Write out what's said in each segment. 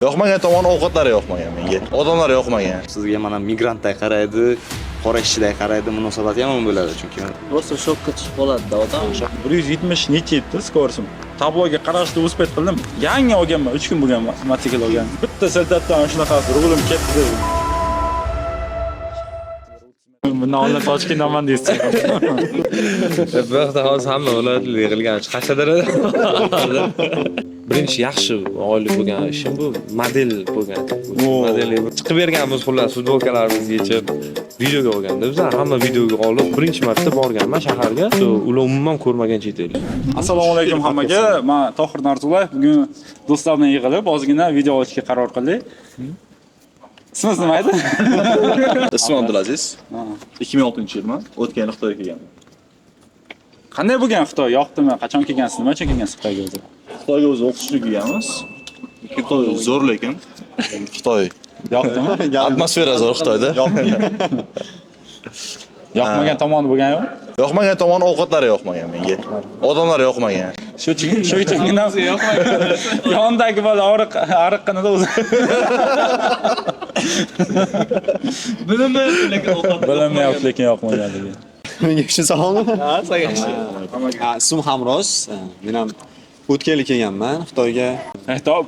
Yoqmagan tomoni ovqatlari yoqmagan menga. Odamlar yoqmagan. Sizga mana migrantday qaraydi, qora ishchiday qaraydi, munosabati yomon bo'ladi chunki Rosa shokka tushib qoladi odam. 170 necha yetdi скоростim. Tabloga qarashni успеть qildim. Yangi olganman, 3 kun bo'lgan mototsikl olgan. Bitta siltatdan shunaqasi rulim ketdi. Bundan oldin Toshkentdanman deysiz. Bu yoqda hozir hamma viloyatlar yig'ilgan Qashqadaryoda. Birinchi yaxshi oylik bo'lgan ishim bu model bo'lgan. Model chiqib berganmiz, xullas, futbolkalarimizni yechib videoga olganda bizlar hamma videoga olib birinchi marta borganman shaharga. Ular umuman ko'rmagan chet el. Assalomu alaykum hammaga. Men Tohir Narzullayev. Bugun do'stlar bilan yig'ilib ozgina video olishga qaror qildik. Ismingiz nima edi? Ismim Abdulaziz. 2006-yilman. O'tgan yil Xitoyga kelganman. Qanday bo'lgan Xitoy? Yoqdimi? Qachon kelgansiz? Nima uchun kelgansiz Xitoyga o'zi? Xitoyga o'zi o'qish uchun kelganmiz. Xitoy zo'r lekin. Xitoy Yoqdimi? atmosfera zo'r Xitoyda. Yoqmagan tomoni bo'lgan yo'q? Yoqmagan tomoni ovqatlari yoqmagan menga. Odamlar yoqmagan. Shu shu uchungina yonidagi bola ariq ariqqinida o'zi Bilinmayapti lekin ovqat. bilinmayapti, lekin yoqmaganligi. Menga shu savolmi? Ha, senga. Ha, ismim Hamroz. Men ham o'tgan yili kelganman Xitoyga.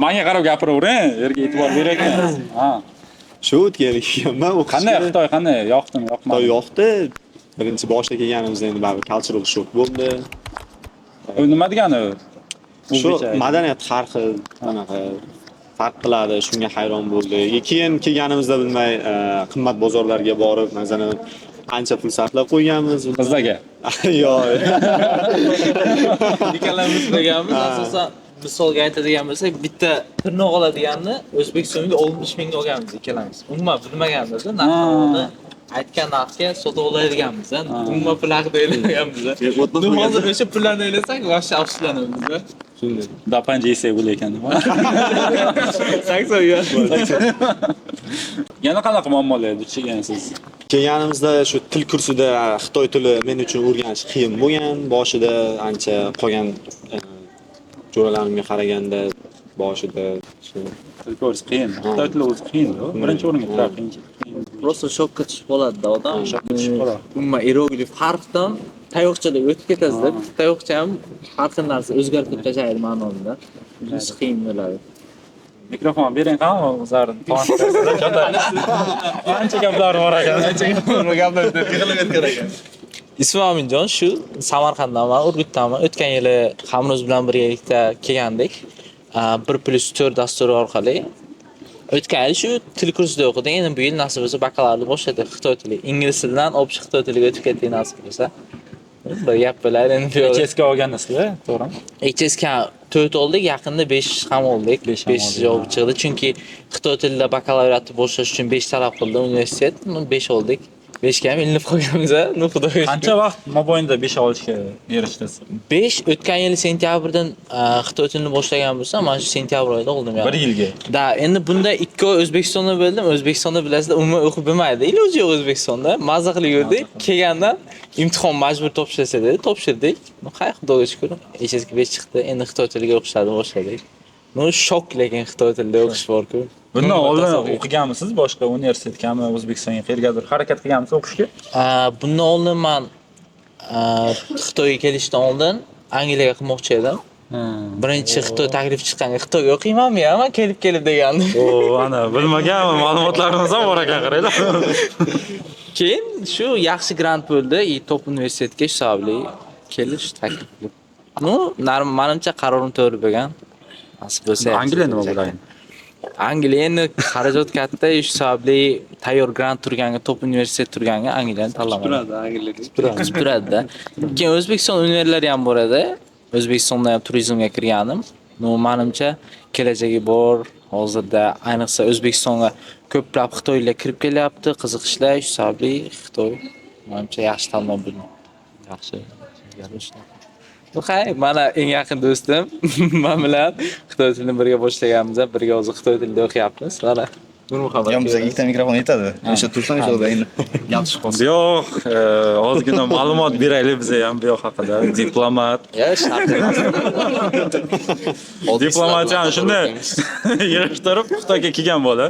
Menga qarab gapiravering, yerga e'tibor berayotgan. Ha. Shu o'tgan yili kelganman o'qishga. Qanday Xitoy qanday? Yoqdimi, Xitoy yoqmadimi? yoqdi. Birinchi boshida kelganimizda endi baribir cultural shock bo'ldi. U nima degani u? Shu O'zbekcha ayting. madaniyat har xil, anaqa farq qiladi, shunga hayron bo'ldik. Keyin kelganimizda bilmay qimmat bozorlarga borib, masalan, ancha pul sarflab qo'yganmiz. Qizlarga. Yo'q. Ikkalamiz deganmiz, asosan misolga aytadigan bo'lsak, bitta tirnoq oladiganni O'zbekistonga 60 mingga olganmiz ikkalamiz. Umuman bilmaganmiz, narxini aytgan narxga sotib oladiganmiz, umuman pul haqida o'ylamaganmiz. Hozir o'sha pullarni o'ylasak, вообще afsuslanamiz. Shunday. Da panja yesak bo'lar ekan deb. 80 yuan. Yana qanaqa muammolarga duch kelgansiz? Kelganimizda shu til kursida xitoy tili men uchun o'rganish qiyin bo'lgan. Boshida ancha qolgan jo'ralarimga qaraganda boshida shu Til kursi qiyin. Xitoy tili o'zi qiyin. Birinchi o'ringa turadi qiyin. Rosa shokka tushib qoladi odam. Shokka tushib qoladi. Umuman iyeroglif harfdan tayoqchada o'tib ketasizda, bitta tayoqcha ham har xil narsa o'zgartirib tashlaydi ma'noni. Shunisi qiyin bo'ladi. Mikrofon bering qani o'zlarini tanishtirasizlar. Ancha gaplar bor ekan. Ismim Aminjon, shu Samarqanddanman, Urgutdanman. O'tgan yili Hamroz bilan birgalikda kelgandik. 1+4 dasturi orqali. O'tgan yil shu til kursida o'qidik. Endi bu yil nasib bo'lsa bakalavriatni boshladik xitoy tili. Ingliz tilidan общий xitoy tiliga o'tib ketdik nasib bo'lsa. Bir gap bo'ladi endi bu yoqda. HSK olgansizlar, to'g'rimi? HSK 4 oldik, yaqinda 5 ham oldik. 5 ham 5 oldik, javob chiqdi. Chunki xitoy tilida bakalavriatni boshlash uchun 5 talab qildi universitet. 5 oldik. 5 ga ham ilinib qolganmiz, ну xudoga shukr. Qancha vaqt mobaynida 5 olishga erishdingiz? 5 o'tgan yil sentyabrdan xitoy tilini boshlagan bo'lsam, mana shu sentyabr oyida oldim Bir yilga. Da, endi bunda 2 oy O'zbekistonda bo'ldim. O'zbekistonda bilasizlar, umuman o'qib bo'lmaydi. Iloji yo'q O'zbekistonda. Maza qilib yurdik. Kelgandan imtihon majbur topshirsa dedi, topshirdik. Ну, hay xudoga shukr. HSK 5 chiqdi. Endi xitoy tiliga o'qishlarni boshladik. Ну, shok lekin xitoy tilida o'qish bor-ku. Bundan oldin Tasavvur. o'qiganmisiz boshqa universitetgami, O'zbekistonga qayergadir harakat qilganmisiz o'qishga? Bundan oldin man Xitoyga kelishdan oldin Angliyaga qilmoqchi edim. Birinchi Xitoy taklif chiqqanga Xitoyga o'qiymanmi ya, man kelib kelib degandim. O, ana bilmagan ma'lumotlarimiz ham bor ekan, qaranglar. Keyin shu yaxshi grant bo'ldi, и top universitetga shu sababli kelish taklif qilib. Ну, manimcha qarorim to'g'ri bo'lgan. Nasib bo'lsa. Yaxshi Angliya nima bo'lajak. bo'ladi? Angliya endi xarajat katta, shu sababli tayyor grant turganga, top universitet turganga Angliyani tanlamadim. Turadi, turadi-da. Keyin O'zbekiston universitetlari ham bor edi. O'zbekistonda ham turizmga kirganim. Ну, manimcha kelajagi bor. Hozirda ayniqsa O'zbekistonga ko'plab xitoylar kirib kelyapti, qiziqishlar, shu sababli Xitoy manimcha yaxshi tanlov bo'ldi. Yaxshi. Hay, mana eng yaqin do'stim, men bilan xitoy tilini birga boshlaganmiz, birga hozir xitoy tilida o'qiyapmiz. Mana. Nurmuhammad. Yo, bizga ikkita mikrofon yetadi. O'sha tursin o'sha yerda endi. Gap chiqib qolsin. Bu yoq ozgina ma'lumot beraylik biza ham bu yoq haqida. Diplomat. Ya, shart emas. Diplomatiyani shunday yig'ishtirib Xitoyga kelgan bola.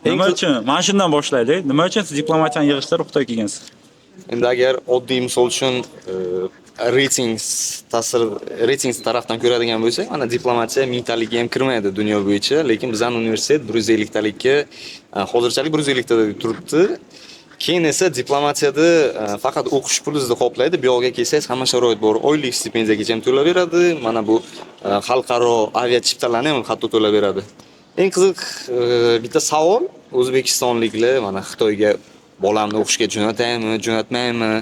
Nima uchun? Mana shundan boshlaylik. Nima uchun siz diplomatiyani yig'ishtirib Xitoyga kelgansiz? Endi agar oddiy misol uchun reyting ta'sir, reyting tarafdan ko'radigan bo'lsak, mana diplomatiya mingtalikka ham kirmaydi dunyo bo'yicha, lekin bizning universitet 150 talikka hozirchalik 150 tada turibdi. Keyin esa diplomatiyada faqat o'qish pulingizni qoplaydi. Bu yoqqa kelsangiz hamma sharoit bor. Oylik stipendiyagacha ham to'lab beradi. Mana bu xalqaro avia chiptalarni ham hatto to'lab beradi. Eng qiziq bitta savol, o'zbekistonliklar mana Xitoyga bolamni o'qishga jo'nataymi, jo'natmaymi?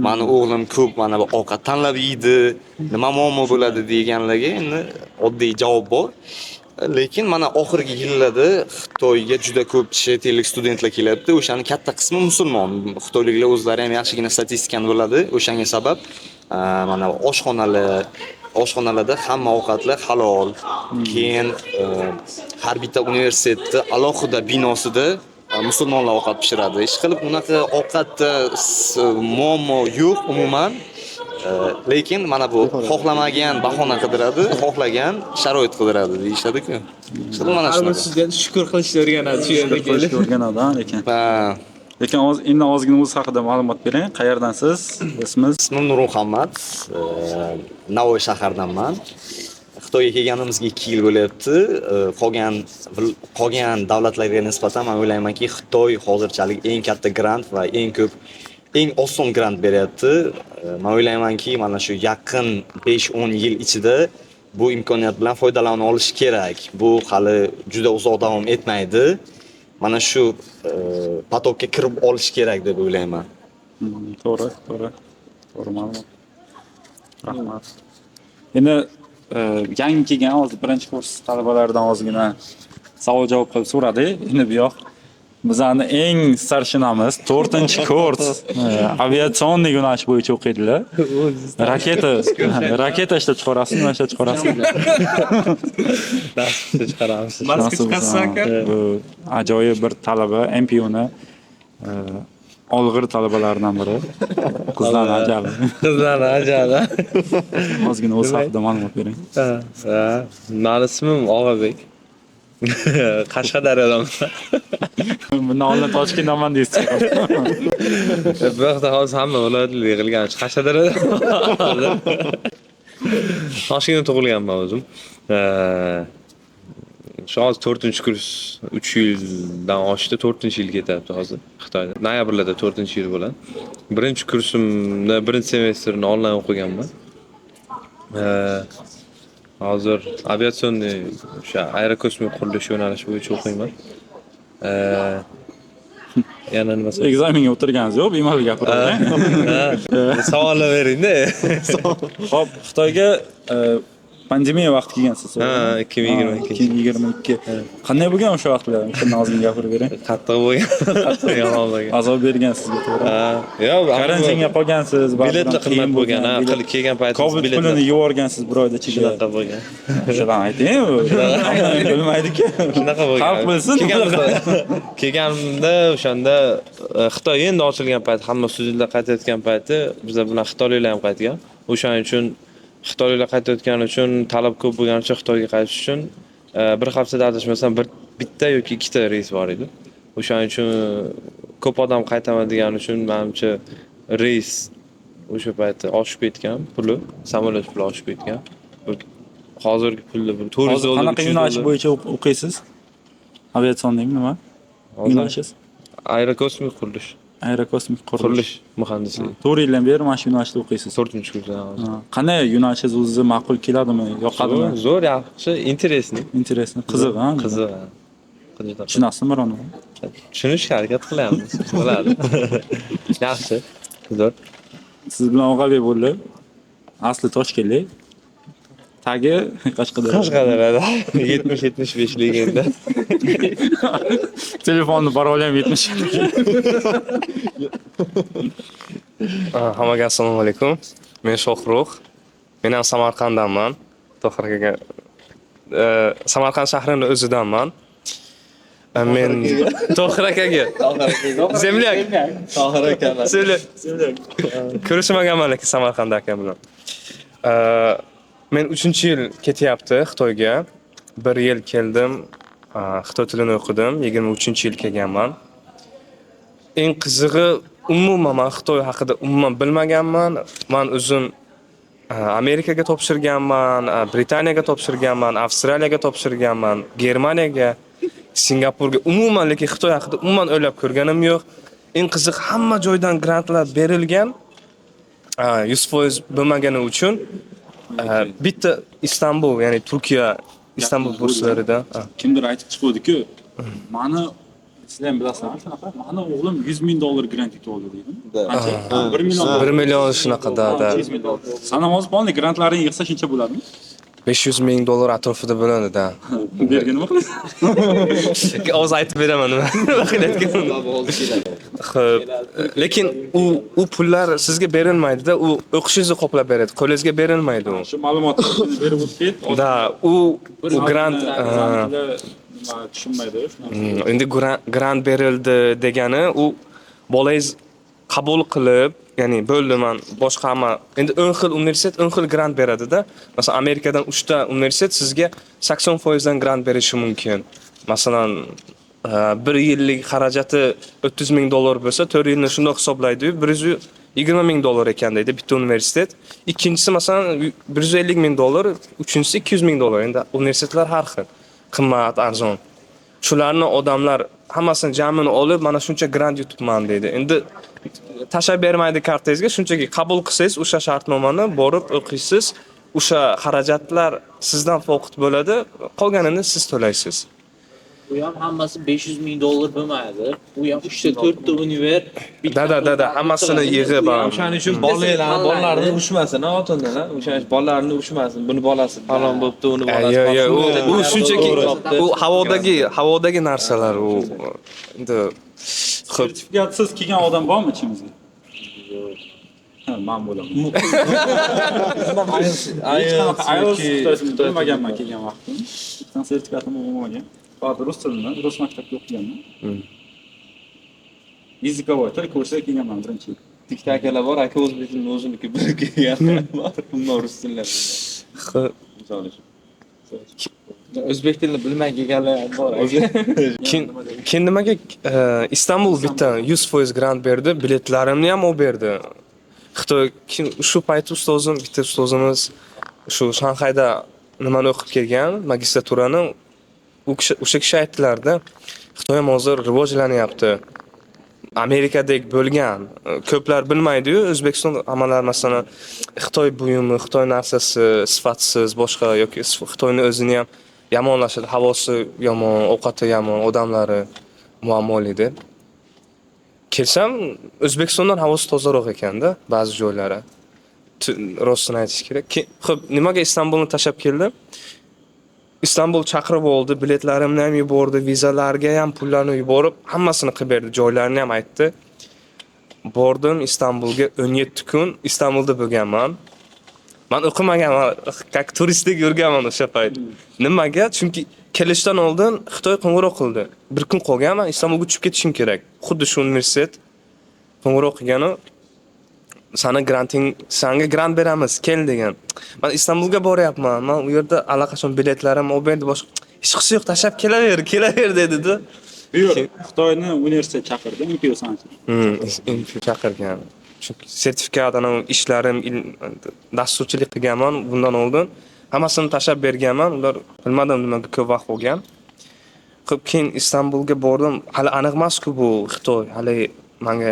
Mani o'g'lim ko'p mana bu ovqat tanlab yeydi, nima muammo bo'ladi deganlarga endi oddiy javob bor. Lekin mana oxirgi yillarda Xitoyga juda ko'p chet ellik studentlar kelyapti. O'shani katta qismi musulmon. Xitoyliklar o'zlari ham yaxshigina statistikani biladi. O'shanga sabab mana oshxonalarda hamma ovqatlar halol. Keyin har bitta universitetda alohida binosida musulmonlar ovqat pishiradi. Ish qilib unaqa ovqatda muammo yo'q umuman. Lekin mana bu xohlamagan bahona qidiradi, xohlagan sharoit qidiradi deyishadi-ku. Ishqilib mana Har bir shunaqa. student shukr qilishni o'rganadi shu yerda Shukur qilishga kelib. o'rganadi, ha, lekin. Ha, Lekin endi ozgina o'z haqida ma'lumot bering. Qayerdansiz? Ismingiz? Ismim Nurmuhammad, Navoiy shaharidanman. Xitoyga kelganimizga 2 yil bo'lyapti. Qolgan davlatlarga nisbatan men o'ylaymanki, Xitoy hozirchalik eng katta grant va eng ko'p, eng oson grant beryapti. Men o'ylaymanki, mana shu yaqin 5-10 yil ichida bu imkoniyat bilan foydalana olish kerak. Bu hali juda uzoq davom etmaydi. Mana shu поток ka kirib olish kerak deb o'ylayman. To'g'ri, to'g'ri. To'g'ri ma'lumot. Rahmat. Endi yangi kelgan hozir birinchi kurs talabalaridan ozgina savol javob qilib so'radik. Endi bu yoq bizani eng старшина miz 4-kurs авиационный yo'nalish bo'yicha o'qiydilar. Raketa ishlab chiqarasiz, nima ishlab chiqarasiz? Nasib chiqaramiz. Maska Nasib chiqarsa aka. Bu ajoyib bir talaba, MPUni olg'ir talabalaridan biri. Qizlarni ajali. Qizlarni ajali. Ozgina o'z haqida ma'lumot bering. Ha, ha. Mani ismim Og'abek. Qashqadaryodan. Bundan oldin Toshkentdanman deysiz. Bu yoqda hozir hamma viloyatlar yig'ilgan. Qashqadaryodan. Toshkentda tug'ilganman o'zim. Shu hozir 4-kurs, 3 yildan oshdi, 4-yil ketyapti hozir Xitoyda. Noyabrlarda 4-yil bo'ladi. Birinchi kursimda birinchi semestrini onlayn o'qiganman. Hozir авиационный o'sha aerokosmik qurilish yo'nalishi bo'yicha o'qiyman. Yana nima so'z? Ekzamenga o'tirganingiz yo'q, bemalol gapiravering. Savollar beringda. Xo'p, Xitoyga pandemiya vaqti kelgansiz. Ha, 2022. 2022. Qanday bo'lgan o'sha vaqtlar? O'shani ozgina gapirib bering. Qattiq bo'lgan. Yomon bo'lgan. Azob bergan sizga, to'g'ri. Ha, yo'q, Karantinga qolgansiz, biletlar qimmat bo'lgan, ha, qilib kelgan paytimiz Covid biletlar pulini yuborgansiz bir oyda ichiga. shunaqa bo'lgan. O'shalarni ayting, hamma bilmaydi-ku. Shunaqa bo'lgan. Xalq bilsin. Kelganimda o'shanda Xitoy endi ochilgan payt, hamma studentlar qaytayotgan payti, bizlar bilan xitoyliklar ham qaytgan. O'shaning uchun xitoyliklar qaytayotgani uchun talab ko'p bo'lgani uchun Xitoyga qaytish uchun bir haftada adashmasam bir bitta yoki ikkita reys bor edi. O'shaning uchun ko'p odam qaytaman degani uchun menimcha reys o'sha payti oshib ketgan puli, samolyot puli oshib ketgan. Bir hozirgi pulda bir 400 Hozir dollar, qanaqa 300 yo'nalish dollar. bo'yicha o'qiysiz? Авиационный nima? Hozir Yo'nalishingiz? Aerokosmik qurilish. Aerokosmik qurilish. Qurilish muhandisligi. 4 yildan beri mana shu yo'nalishda o'qiysiz. 4-kursdan hozir. Ha, qanday yo'nalishingiz o'ziga ma'qul keladimi, yoqadimi? Zo'r, zo'r, yaxshi, интересный. Интересный, qiziq, ha? Qiziq. Ha. Qiziq. Tushunasizmi bironi? Tushunishga harakat qilyapmiz. Bo'ladi. Yaxshi. Zo'r. Siz bilan Og'abek bo'ldi. Asli toshkentlik. Tagi Qashqadaryo. Qashqadaryoda 70-75 lik endi. Telefonni paroli ham 70. Hammaga assalomu alaykum. Men Shohrux. Men ham Samarqanddanman. Tohir akaga Samarqand shahrining o'zidanman. Men Tohir akaga. Земляк. Tohir akalar. Земляк. Ko'rishmaganman lekin Samarqandda akam bilan. Men 3-yil ketyapti Xitoyga. 1 yil keldim, xitoy tilini o'qidim. 23-yil kelganman. Eng qizig'i, umuman man Xitoy haqida umuman bilmaganman. Man o'zim Amerikaga topshirganman, Britaniyaga topshirganman, Avstraliyaga topshirganman, Germaniyaga, Singapurga, umuman, lekin Xitoy haqida umuman o'ylab ko'rganim yo'q. Eng qiziq, hamma joydan grantlar berilgan, 100% bo'lmagani uchun bitta Istanbul, ya'ni Turkiya Istanbul burslarida. Kimdir aytib chiquvdi-ku, mani, sizlar ham bilasizlarmi shunaqa? Mani o'g'lim 100 ming dollar grant yutib oldi deydimi? Qancha? 1 million. 1 million shunaqa, да. 100 ming dollar. San ham hozir полный grantlaring yig'sa shuncha bo'ladimi? 500 ming dollar atrofida bo'ladi, да. Bu yerga nima qilasiz? Hozir aytib beraman nima qilayotganimni. Xo'p, lekin u pullar sizga berilmaydi-da, u o'qishingizni qoplab beradi, qo'lingizga berilmaydi u. Shu ma'lumotni berib o'tib ket. Да, u grant nima tushunmaydi shu narsani. Endi grant berildi degani u bolangiz qabul qilib, ya'ni bo'ldi, man boshqa hamma endi 10 xil universitet 10 xil grant beradida. Masalan, Amerikadan 3 ta universitet sizga 80% dan grant berishi mumkin. Masalan, bir yillik xarajati 30 ming dollar bo'lsa, 4 yilni shundoq hisoblaydi-yu, 120 ming dollar ekan deydi bitta universitet. Ikkinchisi, masalan, 150 ming dollar, uchinchisi 200 ming dollar. Endi universitetlar har xil, qimmat, arzon. Shularni odamlar hammasini jamini olib, mana shuncha grant yutibman deydi. Endi tashlab bermaydi kartangizga, shunchaki qabul qilsangiz o'sha shartnomani, borib o'qiysiz, o'sha xarajatlar sizdan foqit bo'ladi, qolganini siz to'laysiz. Bu ham hammasi 500 ming dollar bo'lmaydi. U ham 3 ta 4 ta univer. Да, hammasini yig'ib, ha. O'shaning uchun bolalarni urushmasin, ota-onalar. O'shaning uchun bolalarni urushmasin. Buni bolasi falon bo'pti, uni bolasi Yo'q, yo'q, u falon shunchaki bo'pti. U havodagi narsalar u endi, xo'p. Sertifikatsiz kelgan odam bormi ichimizda? Ha, man bo'laman. Hech qanaqa IELTS IELTS xitoy tilini bilmaganman kelgan vaqtim. Bitta sertifikatim bo'lmagan. Faqat rus tilini, rus maktabida o'qiganman. Языковой til kursida kelganman birinchi yil. Ikkita akalar bor, aka o'zbek tilini o'ziniki bilib kelgan bor. Umuman rus tilini. Xo'p. Misol uchun. O'zbek tilini bilmay kelganlar ham bor. Keyin nimaga Istanbul bitta 100% grant berdi, biletlarimni ham u berdi. Xitoy keyin shu payt ustozim, bitta ustozimiz shu Shanxayda nimani o'qib kelgan, magistraturani, u kishi, o'sha kishi aytdilarda, Xitoy ham hozir rivojlanyapti. Amerikadek bo'lgan. Ko'plar bilmaydi-yu, O'zbekiston hammalar, masalan, Xitoy buyumi, Xitoy narsasi sifatsiz, boshqa yoki Xitoyni o'zini ham yomonlashadi, havosi yomon, ovqati yomon, odamlari muammoli deb. Kelsam, O'zbekistondan havosi tozaroq ekanda ba'zi joylari. Rostini aytish kerak. Xo'p, nimaga Istanbulni tashlab keldim? Istanbul chaqirib oldi, biletlarimni ham yubordi, vizalarga ham pullarni yuborib, hammasini qilib berdi, joylarini ham aytdi. Bordim Istanbulga, 17 kun Istanbulda bo'lganman. Man o'qimaganman, как turistdek yurganman o'sha payt. Nimaga? Chunki kelishdan oldin Xitoy qo'ng'iroq qildi. Bir kun qolganman, Istanbulga uchib ketishim kerak. Xuddi shu universitet qo'ng'iroq qilgani, sani granting, sanga grant beramiz, kel degan. Man Istanbulga boryapman. Man u yerda allaqachon biletlarim olib berdi, boshqa hech yo'q, tashlab kelaver, kelaver dedi-da. Bu yo'q, Xitoyni universitet chaqirdi, NPU sanchi. NPU chaqirgan. Chunki sertifikat, ana ishlarim, dasturchilik qilganman bundan oldin. Hammasini tashlab berganman. Ular bilmadim nimaga ko'p vaqt olgan. Xo'p, keyin Istanbulga bordim. Hali aniq emas-ku bu Xitoy. Hali menga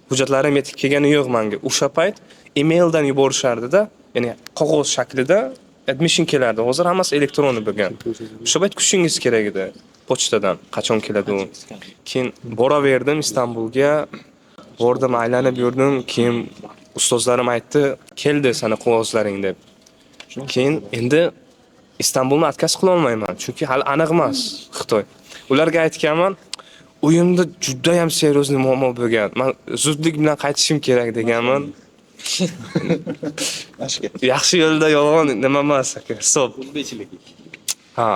hujjatlarim yetib kelgani yo'q menga. O'sha payt emaildan yuborishardida, ya'ni qog'oz shaklida admission kelardi. Hozir hammasi elektron bo'lgan. O'sha payt kutishingiz kerak edi pochtadan qachon keladi u. Keyin boraverdim Istanbulga. Bordim, aylanib yurdim. Keyin ustozlarim aytdi, keldi sani qog'ozlaring deb. Keyin endi Istanbulni отказ qila olmayman, chunki hali aniq emas Xitoy. Ularga aytganman, uyimda juda ham серьезный muammo bo'lgan. Men zudlik bilan qaytishim kerak deganman. Yaxshi yo'lda yolg'on nima emas, aka, hisob. Ha.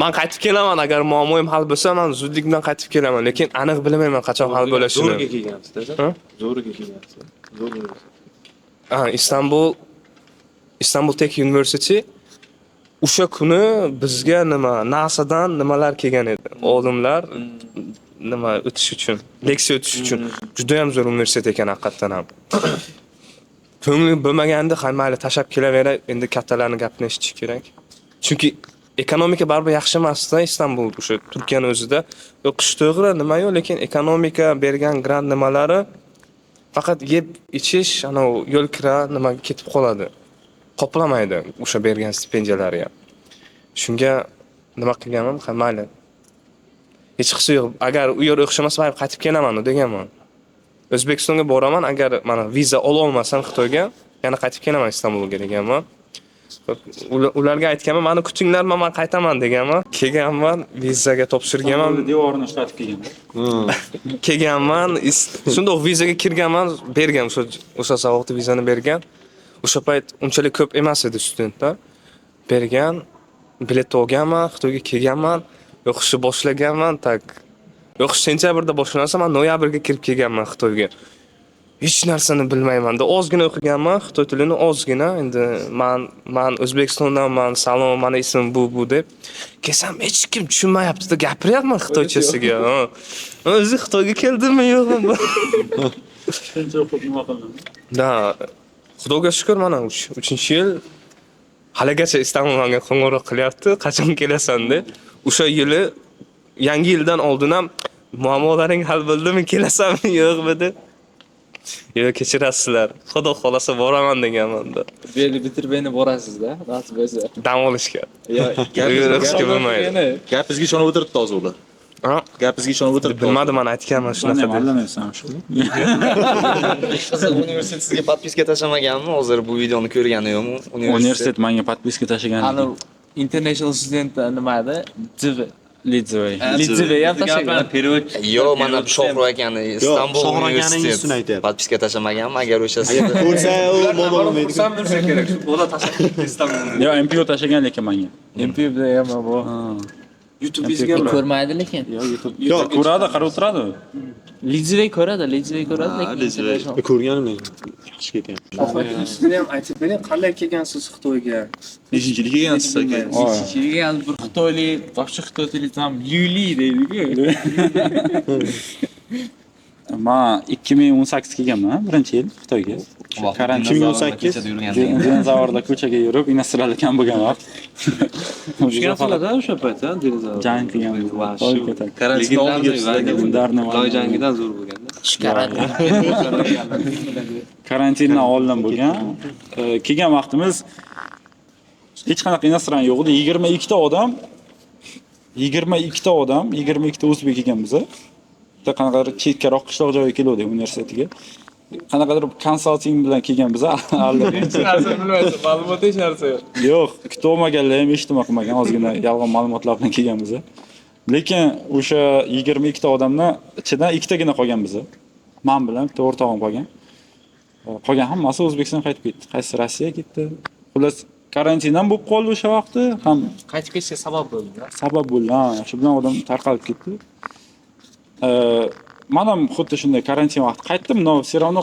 Man qaytib kelaman, agar muammoim hal bo'lsa, man zudlik bilan qaytib kelaman, lekin aniq bilmayman qachon hal bo'lishini. Zo'rga kelgansiz-da. Ha? Zo'rga kelgansiz. Zo'r. Ha, Istanbul Tech University o'sha kuni bizga nima NASAdan nimalar kelgan edi. Olimlar nima o'tish uchun, leksiya o'tish uchun. Juda ham zo'r universitet ekan haqiqatdan ham. Ko'nglim bo'lmaganda, ha mayli, tashlab kelaveray, endi kattalarning gapini eshitish kerak. Chunki ekonomika baribir yaxshi emasda Istanbul, o'sha Turkiyani o'zida. O'qish to'g'ri, nima yo'q, lekin ekonomika bergan grant nimalari faqat yeb ichish, ana u yo'l kira nimaga ketib qoladi. Qoplamaydi o'sha bergan stipendiyalari ham. Shunga nima qilganman, ha mayli. Hech qisi yo'q. Agar u yer o'xshamasa, baribir qaytib kelaman deganman. O'zbekistonga boraman, agar mana viza ola olmasam Xitoyga, yana qaytib kelaman Istanbulga deganman. Ularga aytganman, mani kutinglar, man qaytaman deganman. Kelganman, vizaga topshirganman. Devorini ishlatib kelgan. Kelganman, shundoq vizaga kirganman, bergan o'sha sovuqda vizani bergan. O'sha payt unchalik ko'p emas edi studentlar. Bergan, bilet olganman, Xitoyga kelganman, o'qishni boshlaganman, так. O'qish sentyabrda boshlansa, men noyabrga kirib kelganman Xitoyga. Hech narsani bilmayman-da. Ozgina o'qiganman Xitoy tilini, ozgina. Endi man O'zbekistondanman, salom, mani ismim bu bu deb. Kelsam hech kim tushunmayapti-da, gapiryapman xitoychasiga. Ha. O'zi Xitoyga keldimmi, yo'qmi? Shuncha o'qib nima qildim? Da, Xudoga shukr, mana 3-yil haligacha Istanbul menga qo'ng'iroq qilyapti, qachon kelasan deb. O'sha yili yangi yildan oldin ham muammolaring hal bo'ldimi, kelasanmi, yo'qmi deb. Yo'q, kechirasizlar. Xudo xolasa boraman deganman-da. Bu yerni bitirib endi borasiz-da, nasib bo'lsa. Dam olishga. Yo, O'qishga bo'lmaydi. Gapingizga ishonib o'tiribdi hozir ular. Ha? Gapingizga ishonib o'tiribdi. Bilmadim, man aytganman Man shunaqa ham deb. aldamaysan shu. Qiziq, universitet sizga подписка tashlamaganmi? Hozir bu videoni ko'rgani yo'qmi? Universitet menga подписка tashlagan. Ani international student nima edi? CV. Lidzivey. Lidzivey ham tashlagan. Yo'q, mana bu Shohruh akani Istanbul Shohruh akaning universitet ustini aytyapti. Подписка tashlamaganmi? Agar o'sha Agar ko'rsa u muammo bo'lmaydi. Xursand bo'lsa kerak. Shu bola tashlab ketdi Istanbulni. Yo, MPU tashlagan lekin menga. MPUda ham bu. Ha. YouTube'ingizga Ko'rmaydi lekin. Yo, YouTube. Yo'q, Ko'radi, qarab o'tiradi. Lidzivey ko'radi, Lidzivey ko'radi Ha, lekin Lidzivey. international. Ko'rganim lekin yaxshi ketyapti. Shohruh ustini ham aytib bering, qanday kelgansiz Xitoyga? Nechinchi yil kelgansiz aka? Kelgan bir xitoylik, вообще xitoy tilida ham lyuli deydi-ku. Man 2018 kelganman, birinchi yil Xitoyga. Karantin 2018? Dinozavrlar ko'chaga yurib, иностранlar kam bo'lgan vaqt. Tushgansizlar-da o'sha payt, ha, dinozavr. Jang qilgan. Vahshiy. Karantin oldin kelibsiz aka. Legendarniy Xitoy jangidan zo'r bo'lganda. Karantin. Karantindan oldin bo'lgan. Kelgan vaqtimiz hech qanaqa иностран yo'q edi. 22 ta odam, 22 ta odam, 22 ta o'zbek ekanmiz. Bitta qanaqadir chekkaroq qishloq joyga keluvdik universitetga. Qanaqadir konsalting bilan kelganmiz. Hech narsa bilmaysiz, ma'lumot hech narsa yo'q. Yo'q, kutib olmaganlar ham eshitma qilmagan, ozgina yolg'on ma'lumotlar bilan kelganmiz. Lekin o'sha 22 ta odamdan ichidan ikkitagina qolganmiz. Men bilan bitta o'rtog'im qolgan. Qolgan hammasi O'zbekistonga qaytib ketdi. Qaysi Rossiyaga ketdi. Xullas, karantin ham bo'lib qoldi o'sha vaqti, ham Qaytib ketishga sabab bo'ldi. Sabab bo'ldi. Ha, shu bilan odam tarqalib ketdi. Man ham xuddi shunday karantin vaqti qaytdim, но все равно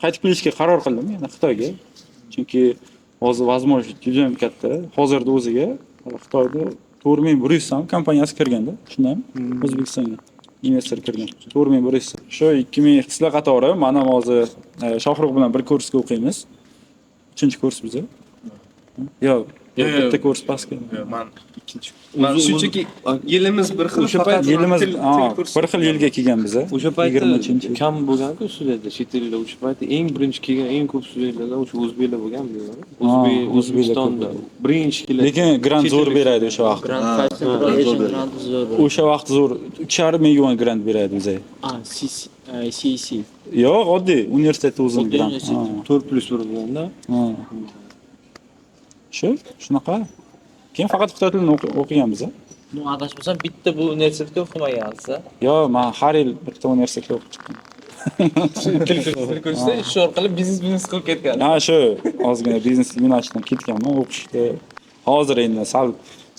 qaytib kelishga qaror qildim yana Xitoyga. Chunki hozir возможность juda ham katta. Hozirda o'ziga Xitoyda 4100 ham kompaniyasi kirganda, shundan O'zbekistonga investor kirgan. 4100. Shu 2000 sizlar qatori man ham hozir Shohruh bilan bir kursga o'qiymiz. 3-kurs biz. Yo'q, Yo'q, yo'q. bitta kurs pastga. Man ikkinchi. Man shunchaki yilimiz bir xil, O'sha faqat payt Yilimiz til kursi. bir xil yilga kelganmiz. O'sha paytda 23-yil. kam bo'lgan-ku studentlar, chet elda o'sha paytda eng birinchi kelgan eng ko'p studentlardan o'sha o'zbeklar bo'lgan, bilaman. O'zbek o'zbeklar ko'p O'zbekistonda birinchi kelgan. Lekin grant Chet zo'r ellik- beradi o'sha vaqt. Grant Central Asian Grant zo'r. O'sha vaqt zo'r 3,5 ming yuan grant beradi bizga. Ah, CC, CEC. Yo'q, oddiy universitetda o'zini Oddiy grant. universitet. Ha, 4+1 bo'lganda. ha. Shu, shunaqa. Keyin faqat xitoy tilini o'qiganmiz. Ну, adashmasam bitta bu universitetda o'qimagansiz. Yo'q, men har yil bitta universitetda o'qib chiqqan. Til kursida shu orqali biznes qilib ketgan. Ha, shu ozgina biznes yo'nalishidan ketganman o'qishda. Hozir endi sal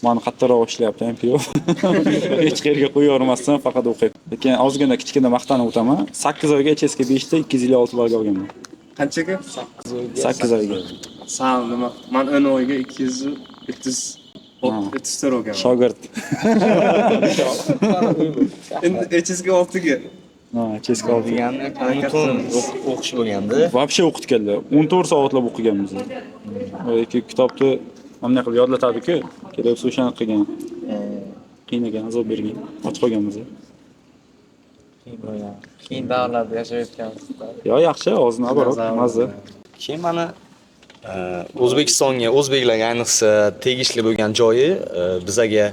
Mani qattiqroq ishlayapti MPO. Hech qayerga qo'yavermasdan faqat o'qib. Lekin ozgina kichkina maqtanib o'taman. 8 oyga HSK 5 ta 256 ballga olganman. Qanchaga? 8 oyga. Sal nima? Man 10 oyga 230 34 olganman. Shogird. Endi HSK 6 ga. Ha, HSK 6. Degani Harakat kun qilamiz. o'qish bo'lganda. Вообще o'qitganlar. 14 soatlab o'qiganmiz. Yoki kitobni mana qilib yodlatadi-ku. Kelib o'shani qilgan. Qiynagan, azob bergan. Och qolganmiz. Qiyin bo'lgan. Qiyin davrlarda yashab o'tganmiz. Yo, yaxshi, hozir наоборот, mazza. Keyin mana O'zbekistonga, o'zbeklarga ayniqsa tegishli bo'lgan joyi, bizaga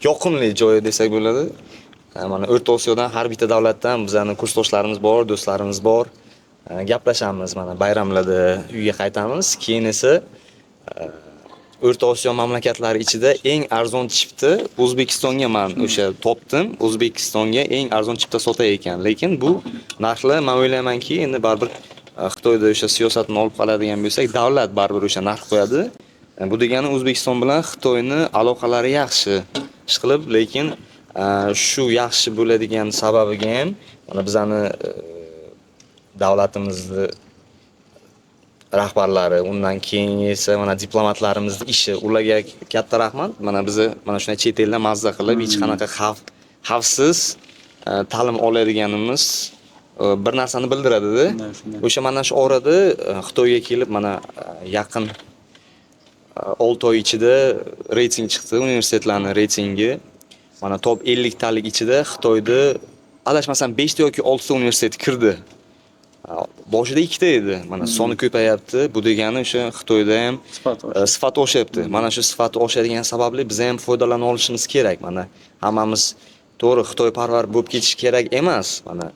yoqimli joyi desak bo'ladi. Mana O'rta Osiyodan har bitta davlatdan bizani kursdoshlarimiz bor, do'stlarimiz bor. Gaplashamiz, mana bayramlarda uyga qaytamiz. Keyin esa O'rta Osiyo mamlakatlari ichida eng arzon chipta O'zbekistonga man o'sha topdim. O'zbekistonga eng arzon chipta sotar ekan. Lekin bu narxlar men o'ylaymanki, endi baribir Xitoyda o'sha siyosatni olib qoladigan bo'lsak, davlat baribir o'sha narx qo'yadi. Bu degani O'zbekiston bilan Xitoyni aloqalari yaxshi ish qilib, lekin shu yaxshi bo'ladigan sababiga ham mana bizani davlatimizni rahbarlari, undan keyin esa mana diplomatlarimizni ishi, ularga katta rahmat. Mana bizni mana shunday chet elda mazza qilib, hech qanaqa xavfsiz ta'lim oladiganimiz bir narsani bildiradida. O'sha mana shu orada Xitoyga kelib mana yaqin 6 oy ichida reyting chiqdi, universitetlarning reytingi. Mana top 50 talik ichida Xitoyda adashmasam 5 ta yoki 6 ta universitet kirdi. Boshida 2 ta edi. Mana soni ko'payapti. Bu degani o'sha Xitoyda ham sifat oshyapti. Mana shu sifati oshadigan sababli biz ham foydalana olishimiz kerak. Mana hammamiz to'g'ri Xitoyparvar bo'lib ketish kerak emas. Mana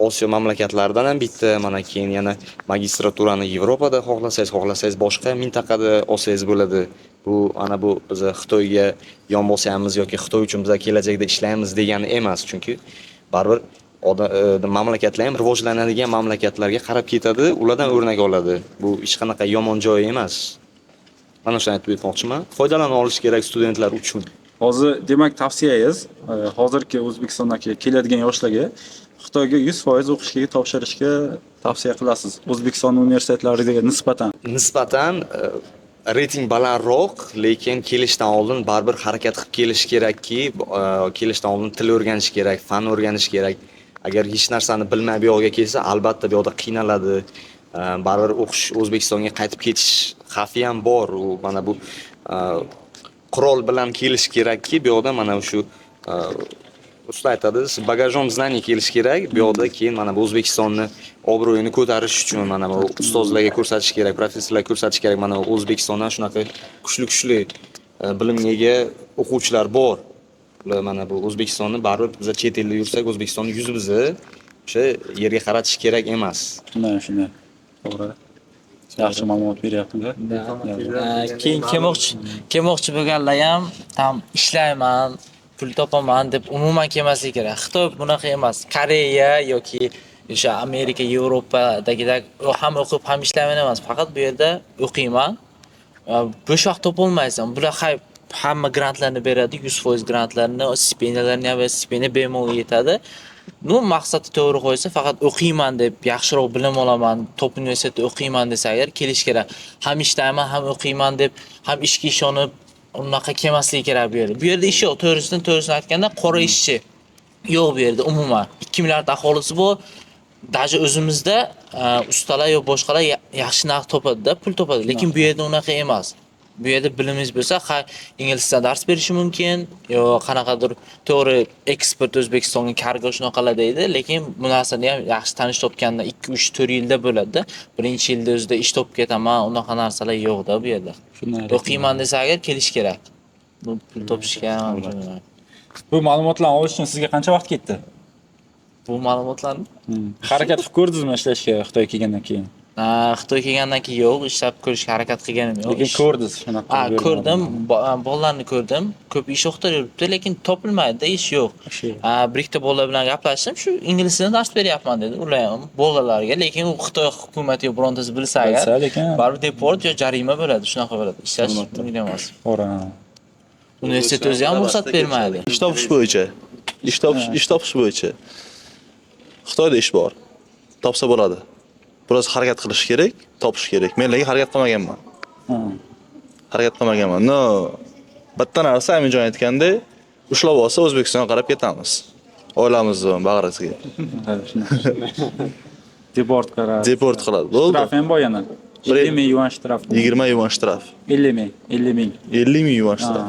Osiyo mamlakatlaridan ham bitta, mana keyin yana magistraturani Yevropada xohlasangiz, boshqa mintaqada olsangiz bo'ladi. Bu ana bu biz Xitoyga yon bosamiz yoki Xitoy uchun biz kelajakda ishlaymiz degani emas, chunki baribir mamlakatlar ham rivojlanadigan mamlakatlarga qarab ketadi, ulardan o'rnak oladi. Bu hech qanaqa yomon joyi emas. Mana shuni aytib o'tmoqchiman. Foydalana olish kerak studentlar uchun. Hozir demak tavsiyangiz, hozirgi O'zbekistondagi keladigan yoshlarga Xitoyga 100% o'qishga topshirishga tavsiya qilasiz. O'zbekiston universitetlariga nisbatan. Nisbatan reyting balandroq, lekin kelishdan oldin baribir harakat qilib kelish kerakki, kelishdan oldin til o'rganish kerak, fan o'rganish kerak. Agar hech narsani bilmay bu yoqqa kelsa, albatta bu yoqda qiynaladi. Baribir o'qish O'zbekistonga qaytib ketish xavfi ham bor. U mana bu qurol bilan kelish kerakki, bu yoqda mana shu usta aytadi, bagajom znaniy kelish kerak. Bu yoqda keyin mana bu O'zbekistonni obro'yini ko'tarish uchun mana bu ustozlarga ko'rsatish kerak, professorlarga ko'rsatish kerak. Mana O'zbekistondan shunaqa kuchli-kuchli bilimga ega o'quvchilar bor. Ular mana bu O'zbekistonni baribir biz chet elda yursak, O'zbekistonni yuzimizni o'sha yerga qaratish kerak emas. Shunday, shunday. To'g'ri. Yaxshi ma'lumot beryapti-da. Keyin kelmoqchi bo'lganlar ham tam ishlayman, pul topaman deb umuman kelmaslik kerak. Xitoy bunaqa emas. Koreya yoki o'sha Amerika, Yevropadagidek ham o'qib ham ishlayman emas. Faqat bu yerda o'qiyman. Bo'sh vaqt topolmaysan. Bular hamma grantlarni beradi, 100% grantlarni, stipendiyalarni ham, stipendiya bemalol yetadi. Bu maqsadni to'g'ri qo'ysa, faqat o'qiyman deb yaxshiroq bilim olaman, top universitetda o'qiyman desa agar kelish kerak. Ham ishlayman, ham o'qiyman deb, ham ishga ishonib unaqa kelmasligi kerak bu yerda. Bu yerda ish yo'q. To'g'risini aytganda qora ishchi yo'q bu yerda umuman. 2 milliard aholisi bor. Даже o'zimizda ustalar yo boshqalar yaxshi narx topadi-da, pul topadi. Lekin bu yerda unaqa emas. Bu yerda bilimingiz bo'lsa, ha, ingliz tilida dars berishi mumkin, yo qanaqadir to'g'ri eksport O'zbekistonga kargo shunaqalar deydi, lekin bu narsani ham yaxshi tanish topganda 2, 3, 4 yilda bo'ladi-da. Birinchi yilda o'zida ish topib ketaman, unaqa narsalar yo'q-da bu yerda. O'qiyman desa agar kelish kerak. Bu pul topishga ham. Bu ma'lumotlarni olish uchun sizga qancha vaqt ketdi? Bu ma'lumotlarni harakat qilib ko'rdingizmi ishlashga Xitoyga kelgandan keyin? Xitoy kelgandan keyin yo'q, ishlab ko'rishga harakat qilganim yo'q. Lekin ko'rdingiz shunaqa. Ko'rdim, bolalarni ko'rdim. Ko'p ish o'qitib yuribdi, lekin topilmaydi, ish yo'q. Bir ikkita bolalar bilan gaplashdim, shu ingliz tilini dars beryapman dedi. Ular ham bolalarga, lekin u Xitoy hukumati yo birontasi bilsa agar, lekin baribir deport yo jarima bo'ladi, shunaqa bo'ladi. Ishlash mumkin emas. To'g'ri. Universitet o'zi ham ruxsat bermaydi. Ish topish bo'yicha. Ish topish bo'yicha. Xitoyda ish bor. Topsa bo'ladi. Biroz harakat qilish kerak, topish kerak. Men lekin harakat qilmaganman. Harakat qilmaganman. Но, bitta narsa Aminjon aytgandek, ushlab olsa O'zbekistonga qarab ketamiz. Oilamizni bag'risiga. Deport qiladi. Deport qiladi. Bo'ldi. Shtraf ham bor yana. 50 ming yuan shtraf. 20 yuan shtraf. 50 ming, 50 ming. 50 ming yuan shtraf.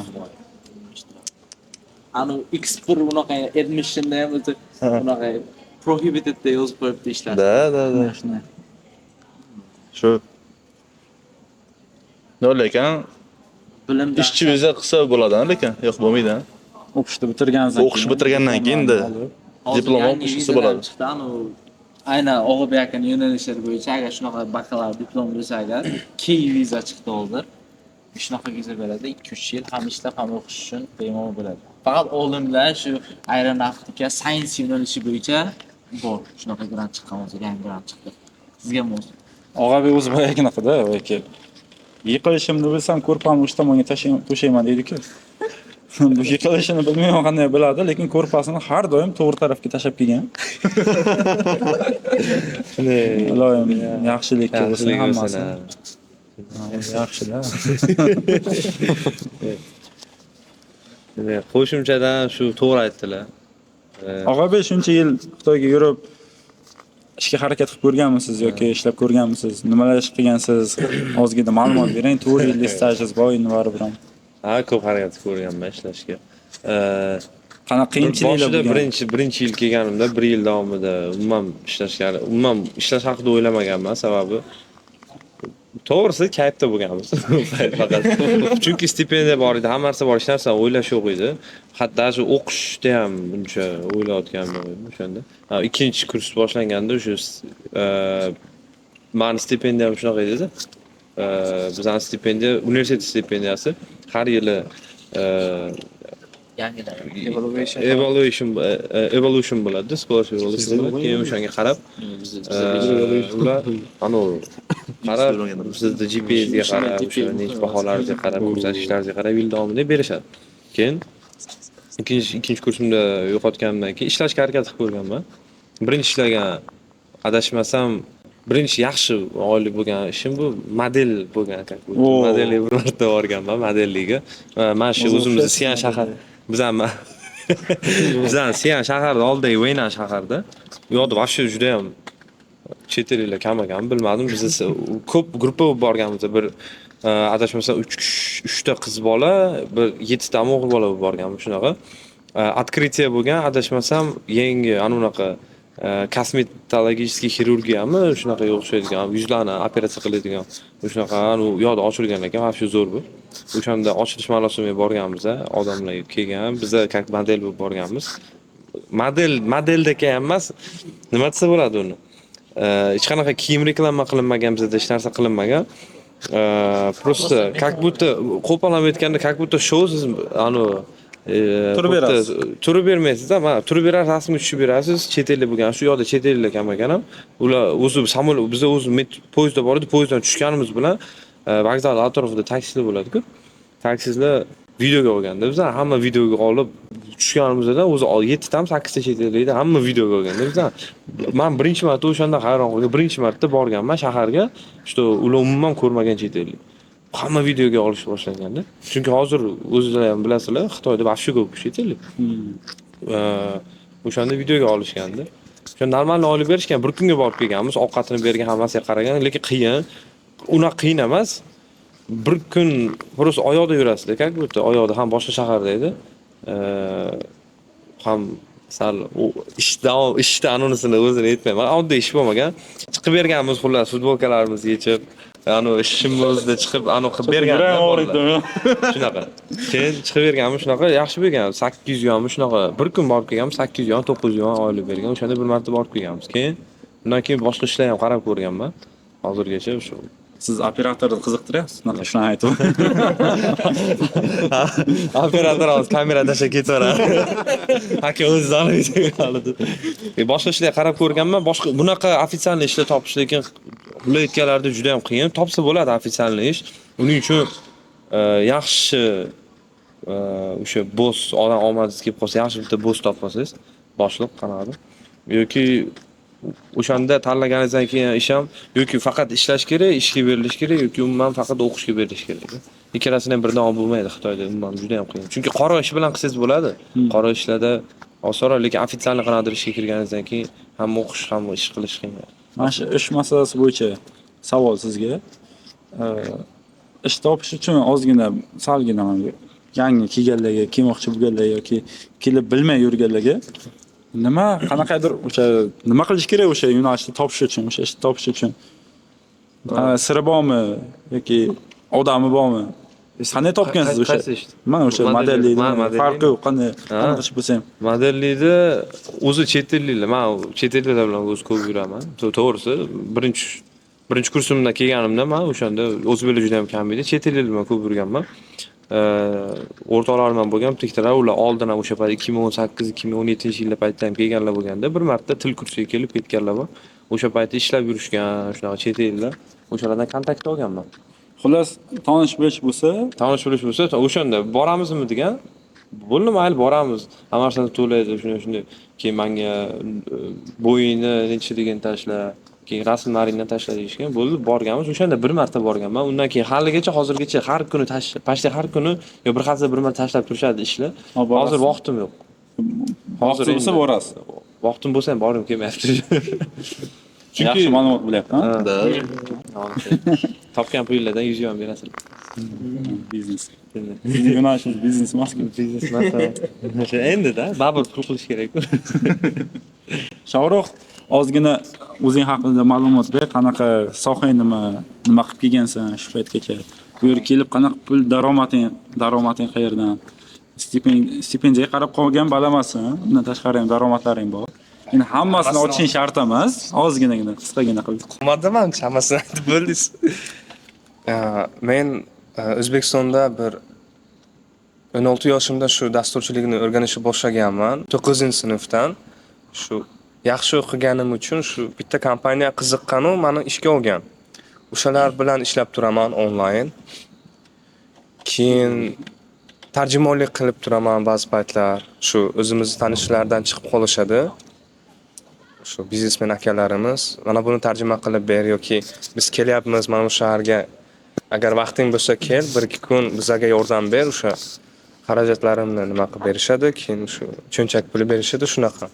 Anu X1 unaqa admissionda ham o'zi unaqa prohibited deb yozib qo'yibdi ishlar. Да, да, да. Shu. No, lekin Bilim ishchi viza qilsa bo'ladi, lekin yo'q bo'lmaydi. O'qishni bitirgandan O'qish bitirgandan keyin-da diplom olib ishlasa bo'ladi. Chiqdi, anu aynan og'ir yaqin yo'nalishlar bo'yicha agar shunaqa bakalavr diplom bo'lsa agar key viza chiqdi hozir. Shunaqa viza beradi, 2-3 yil ham ishlab ham o'qish uchun bemalol bo'ladi. Faqat olimlar shu aeronavtika, science yo'nalishi bo'yicha bor. Shunaqa grant chiqqan hozir, yangi grant chiqdi. Sizga mos. Og'abek o'zi boyaginaqada, boyagi yiqilishimni bilsam ko'rpamni uch tomonga to'shayman deydi-ku. Bu yiqilishini bilmayman qanday biladi, lekin ko'rpasini har doim to'g'ri tarafga tashlab kelgan. Iloyim yaxshilikka bo'lsin hammasi. Yaxshi-da. Qo'shimchadan shu to'g'ri aytdilar. Og'abek shuncha yil Xitoyga yurib ishga harakat qilib ko'rganmisiz yoki ishlab ko'rganmisiz? Nimalar ish qilgansiz? Ozgina ma'lumot bering. 4 yillik stajingiz bor endi baribir ham. Ha, ko'p harakat qilib ko'rganman ishlashga. Qanaqa qiyinchiliklar bo'lgan? Birinchi yil kelganimda 1 yil davomida umuman ishlashga, umuman ishlash haqida o'ylamaganman, sababi to'g'risi kayfda bo'lganmiz. Faqat chunki stipendiya bor edi, hamma narsa bor, hech narsa o'ylash yo'q edi. Hatto shu o'qishda ham uncha o'ylayotganim yo'q edi o'shanda. Ikkinchi kurs boshlanganda o'sha mani stipendiyam shunaqa edi-da. Bizning stipendiya, universitet stipendiyasi har yili evaluation bo'ladi, scholarship evaluation bo'ladi. Keyin o'shanga qarab ular qarab sizni GPA'ga qarab, o'sha necha baholaringizga qarab, ko'rsatkichlaringizga qarab yil davomida berishadi. Keyin ikkinchi kursimda yo'qotganimdan keyin ishlashga harakat qilib ko'rganman. Birinchi ishlagan, adashmasam, birinchi yaxshi oylik bo'lgan ishim bu model bo'lgan. Modelga bir marta borganman, modelligiga. Mana shu o'zimizni Sian shahar, bizani Sian shaharda oldidagi Veynan shaharda. U yoqda вообще juda ham chet elliklar kam ekan, bilmadim. Biz ko'p gruppa bo'lib borganmiz. Bir adashmasam 3 ta qiz bola, bir 7 ta o'g'il bola bo'lib borganmiz shunaqa. Открытие bo'lgan, adashmasam yangi ana unaqa kosmetologический xirurgiyami shunaqa o'xshaydigan, yuzlarni operatsiya qiladigan shunaqa u yoqda ochilgan ekan, вообще zo'r bu. O'shanda ochilish marosimiga borganmiz, odamlar kelgan, biza как model bo'lib borganmiz. Modeldagi ham emas, nima desa bo'ladi uni? Hech qanaqa kiyim reklama qilinmagan, bizda hech narsa qilinmagan. Просто как будто qo'pol aytganda как будто shou siz anu turib berasiz. Turib bermaysiz-da, mana turib berasiz, rasmga tushib berasiz. Chet ellik bo'lgan, shu yoqda chet elliklar kam ekan ham. Ular o'zi samolyot, biz o'zi poyezdda bor edi, poyezddan tushganimiz bilan vokzal atrofida taksilar bo'ladi-ku. Taksilar videoga olganda, biz hamma videoga olib tushganimizda o'zi 7 tami 8 ta chet ellik edi, hamma videoga olganda biz. Men birinchi marta o'shanda hayron qolgan, birinchi marta borganman shaharga, что ular umuman ko'rmagan chet ellik. Hamma videoga olish boshlanganda. Chunki hozir o'zingizlar ham bilasizlar, Xitoyda вообще ko'p chet ellik. O'shanda videoga olishganda. O'sha normal olib berishgan, bir kunga borib kelganmiz, ovqatini bergan, hammasiga qaragan, lekin qiyin. Unaqa qiyin emas. Bir kun просто oyoqda yurasizlar, как будто oyoqda ham boshqa shaharda edi. Ham sal ishda anunisini o'zini aytmayman. Oddiy ish bo'lmagan. Chiqib berganmiz xullas, futbolkalarimizni yechib, anu ishimni o'zida chiqib, anu qilib bergan. Shunaqa. Keyin chiqib berganmiz shunaqa, yaxshi bo'lgan. 800 yuanmi shunaqa. Bir kun borib kelganmiz, 800 yuan, 900 yuan oylik bergan. O'shanda bir marta borib kelganmiz. Keyin undan keyin boshqa ishlar ham qarab ko'rganman. Hozirgacha shu. Siz operatorni qiziqtiryapsiz, shunaqa shuni aytib. Operator hozir kamera tashlab ketaveradi. Aka o'zi oladi. Boshqa ishlar qarab ko'rganman, boshqa bunaqa ofitsialniy ishlar topish lekin ular aytganlarida juda ham qiyin. Topsa bo'ladi ofitsialniy ish. Uning uchun yaxshi O'sha boss odam omadingiz kelib qolsa, yaxshi bitta boss topib olsangiz, boshliq qanaqadir. Yoki o'shanda tanlaganingizdan keyin ish ham yoki faqat ishlash kerak, ishga berilish kerak yoki umuman faqat o'qishga berilish kerak. Ikkalasini ham birdan olib bo'lmaydi Xitoyda, umuman juda ham qiyin. Chunki qora ish bilan qilsangiz bo'ladi. Qora ishlarda osonroq, lekin ofitsialniy qanaqadir ishga kirganingizdan keyin ham o'qish, ham ish qilish qiyin. Mana shu ish masalasi bo'yicha savol sizga. Ish topish uchun ozgina, salgina yangi kelganlarga, kelmoqchi bo'lganlarga yoki kelib bilmay yurganlarga nima, qanaqadir o'sha nima qilish kerak o'sha yo'nalishni topish uchun, o'sha ishni topish uchun? Siri bormi yoki odami bormi? Qanday topgansiz o'sha? Qaysi ishni? Mana o'sha Modellik, modellikni farqi yo'q, qanday qanaqa ish bo'lsa ham. Modellikda o'zi chet elliklar, men chet elliklar bilan o'zi ko'p yuraman. To'g'risi, birinchi kursimda kelganimda men o'shanda o'zbeklar juda ham kam edi. Chet elliklar bilan ko'p yurganman. O'rtoqlarim ham bo'lgan, bittalar ular oldin ham o'sha payt 2018, 2017 yillar paytida ham kelganlar bo'lganda, bir marta til kursiga kelib ketganlar bor. O'sha paytda ishlab yurishgan, shunaqa chet ellar. O'shalardan kontakt olganman. Xullas, tonish bilish bo'lsa, Tanish bilish bo'lsa, o'shanda boramizmi degan, bo'ldi, mayli boramiz. Hamma narsani to'laydi, shunday shunday. Keyin menga bo'yingni nechiligini tashla, keyin rasmlaringni tashla deyishgan. Bo'ldi, borganmiz. O'shanda bir marta borganman. Undan keyin haligacha, hozirgacha har kuni почти har kuni yo bir haftada bir marta tashlab turishadi ishlar. Hozir vaqtim yo'q. Hozir bo'lsa borasiz. Vaqtim bo'lsa ham borgim kelmayapti. Chunki yaxshi ma'lumot bo'lyapti, ha? Da. Topgan pullardan 100 yuan berasizlar. Biznes. Sizni yo'nalishingiz biznes emas-ku. Biznes emas. Endi-da, baribir pul qilish kerak-ku. Shohrux, ozgina o'zing haqida ma'lumot ber, qanaqa sohang nima, nima qilib kelgansan shu paytgacha? Bu yerga kelib qanaqa pul daromading qayerdan? Stipendiyaga qarab qolgan balamasin, undan tashqari ham daromadlaring bor. Endi hammasini ochishing shart emas, ozginagina, qisqagina qilib. Qilmadim, hammasini aytib bo'ldingiz. Men O'zbekistonda bir 16 yoshimda shu dasturchilikni o'rganishni boshlaganman. 9-sinfdan shu yaxshi o'qiganim uchun shu bitta kompaniya qiziqqanu meni ishga olgan. O'shalar bilan ishlab turaman onlayn. Keyin tarjimonlik qilib turaman ba'zi paytlar. Shu o'zimizni tanishlardan chiqib qolishadi. Shu biznesmen akalarimiz mana buni tarjima qilib ber yoki biz kelyapmiz mana bu shaharga, agar vaqting bo'lsa kel, 1-2 kun bizga yordam ber, o'sha xarajatlarimni nima qilib berishadi, keyin shu cho'nchak puli berishadi, shunaqa.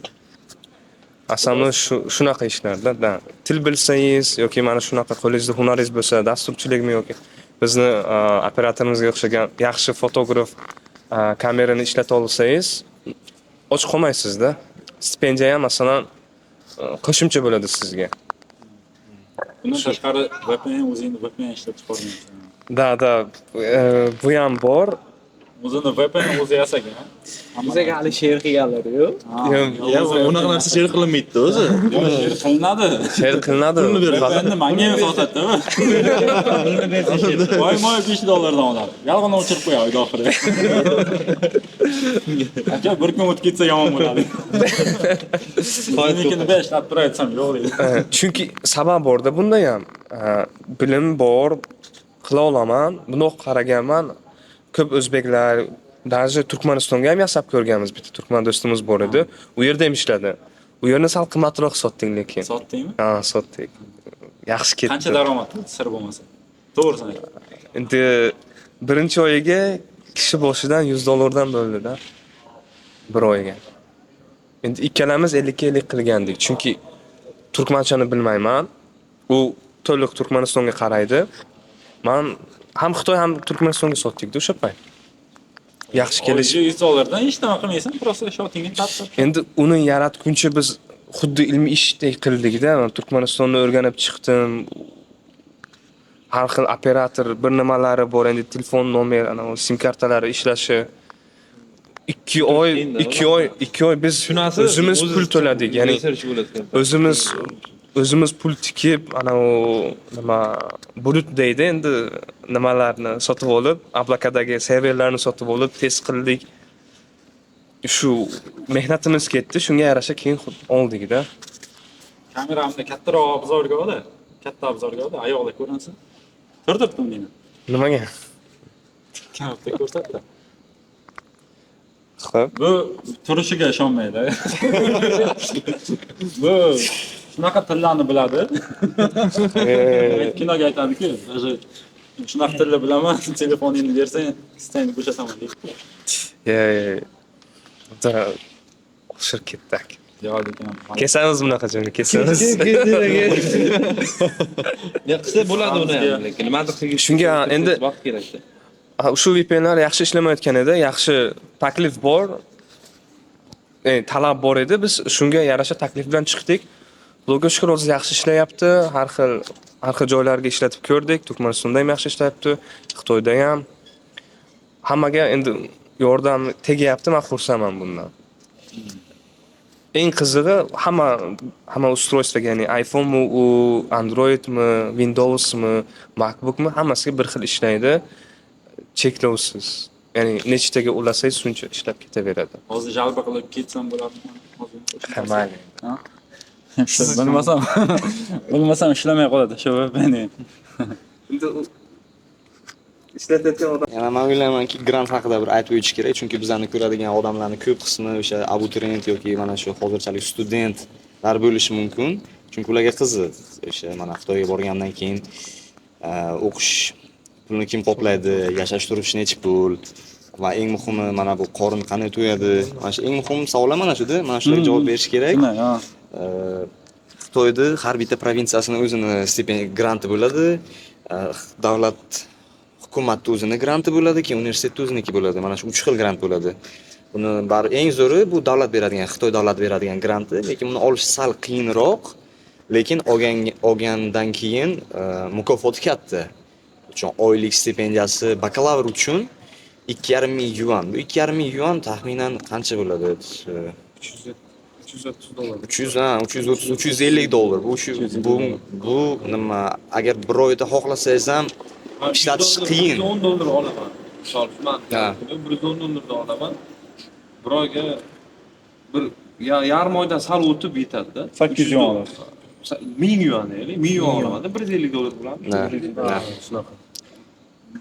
Aslida shunaqa ishlarda, da. Til bilsangiz yoki mana shunaqa qo'lingizda hunaringiz bo'lsa, dasturchilikmi yoki bizni operatorimizga o'xshagan yaxshi fotograf kamerani ishlata olsangiz, och qolmaysizda. Stipendiya ham masalan qo'shimcha bo'ladi sizga. Bundan tashqari VPN, o'zingni VPN ishlab chiqargansan. Da, da, bu ham bor. O'zini VPN o'zi yasagan. Bizaga hali share qilganlar yo'q. Ya, unaqa narsa share qilinmaydi o'zi. Yo'q, share qilinadi. Share qilinadi. Pulni berib VPNni menga ham sotadi-da. Moy-moy $5 oladi. Yolg'on o'chirib qo'yadi oyda oxiri. Aka, bir kun o'tib ketsa yomon bo'ladi. Lekin 5 lab turay desam yo'q deydi. Chunki sabab borda bunda ham. Bilim bor, qila olaman. Bundoq qaraganman. Ko'p o'zbeklar, даже Turkmanistonga ham yasab ko'rganmiz. Bitta turkman do'stimiz bor edi. U yerda ham ishladi. U yerni sal qimmatroq sotdik lekin. Sotdingmi? Ha, sotdik. Yaxshi ketdi. Qancha daromad qildi, sir bo'lmasa? To'g'risini ayt. Endi birinchi oyiga kishi boshidan $100 bo'ldi-da. Bir oyga. Endi ikkalamiz 50-50 qilgandik. Chunki turkmanchani bilmayman. U to'liq Turkmanistonga qaraydi. Men ham Xitoy ham Turkmanistonga sotdik-da o'sha payt. Yaxshi kelish. Oyiga $100 hech nima qilmaysan, просто shotingni tatib. Endi uni yaratguncha biz xuddi ilmiy ishdek qildik-da. Men Turkmanistonni o'rganib chiqdim. Har xil operator bir nimalari bor, endi telefon nomer, ana u sim kartalari ishlashi. 2 oy biz o'zimiz pul to'ladik, ya'ni o'zimiz pul tikib, ana u nima bulut deydi endi nimalarni sotib olib, ablakadagi serverlarni sotib olib test qildik. Shu mehnatimiz ketdi, shunga yarasha keyin oldik-da. Kameramni kattaroq obzorga oldi, katta obzorga oldi, oyoqlar ko'rinsin. Turdirdim meni. Nimaga? Kamerada ko'rsatdi. Xo'p. Bu turishiga ishonmaydi. Bu shunaqa tillarni biladi. Kinoga aytadi-ku, даже shunaqa tilni bilaman, telefoningni bersang, seni bo'shataman deydi. Ye. Да, oshirib ketdi aka. Yo'q, lekin Kesamiz bunaqa joyni, kesamiz. Ya qilsa bo'ladi uni ham, lekin nimadir qilgisi Shunga endi vaqt kerakda. Ha, shu VPNlar yaxshi ishlamayotgan edi, yaxshi taklif bor. Talab bor edi. Biz shunga yarasha taklif bilan chiqdik. Xudoga shukr, hozir yaxshi ishlayapti. Har xil joylarga ishlatib ko'rdik. Turkmanistonda ham yaxshi ishlayapti, Xitoyda ham. Hammaga endi yordam tegyapti, men xursandman bundan. Eng qizig'i, hamma устройство ga, ya'ni iPhone'mi u, Androidmi, Windowsmi, MacBookmi, hammasiga bir xil ishlaydi. Cheklovsiz. Ya'ni nechtaga ulasangiz, shuncha ishlab ketaveradi. Hozir жалоба qilib ketsam bo'ladimi? Hozir. Ha, mayli. Ha? Bilmasam ishlamay qoladi shu VPN. Endi u ishlatayotgan odam Yana man o'ylaymanki, grant haqida bir aytib o'tish kerak, chunki bizani ko'radigan odamlarning ko'p qismi o'sha abituriyent yoki mana shu hozirchalik studentlar bo'lishi mumkin. Chunki ularga qiziq. O'sha mana Xitoyga borgandan keyin o'qish pulini kim qoplaydi, yashash turish nechi pul va eng muhimi, mana bu qorin qanday to'yadi. Mana shu eng muhim savollar mana shuda, mana shularga javob berish kerak. Shunday, ha. Xitoyda har bitta provinsiyasini o'zini stipendiya granti bo'ladi. Davlat, hukumatni o'zini granti bo'ladi, keyin universitetni o'ziniki bo'ladi. Mana shu uch xil grant bo'ladi. Buni bari, eng zo'ri bu davlat beradigan, Xitoy davlati beradigan granti, lekin buni olish sal qiyinroq. Lekin olgandan keyin mukofoti katta. Uchun oylik stipendiyasi bakalavr uchun 2,5 ming yuan. Bu 2,5 ming yuan taxminan qancha bo'ladi? 330 dollar. 300, ha, 330, 350 dollar. Bu nima, agar bir oyda xohlasangiz ham ishlatish qiyin. 110 dollar olaman. Misol uchun man 110 dollardan olaman. Bir oyga bir yarim oydan sal o'tib yetadi-da. 800 yuan olasiz. 1000 yuan deylik, 1000 yuan olaman-da, 150 dollar bo'ladi. Ha. Shunaqa.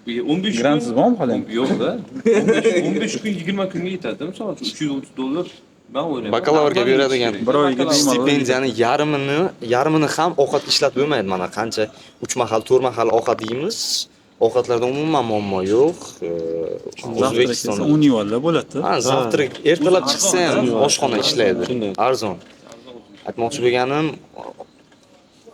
15 kun. Grantsiz bormi hali? Yo'q-da. 15 kun, 20 kunga yetadi. Misol uchun 330 dollar, men o'ylayman. Bakalavrga beradigan Bir oyga deyman. stipendiyani yarmini ham ovqat ishlatib bo'lmaydi. Mana qancha 3 mahal, 4 mahal ovqat yeymiz. Ovqatlarda umuman muammo yo'q. O'zbekistonda 10 yuanlar bo'ladi. Ha, завтрак ertalab chiqsa ham oshxona ishlaydi. Arzon. Aytmoqchi bo'lganim,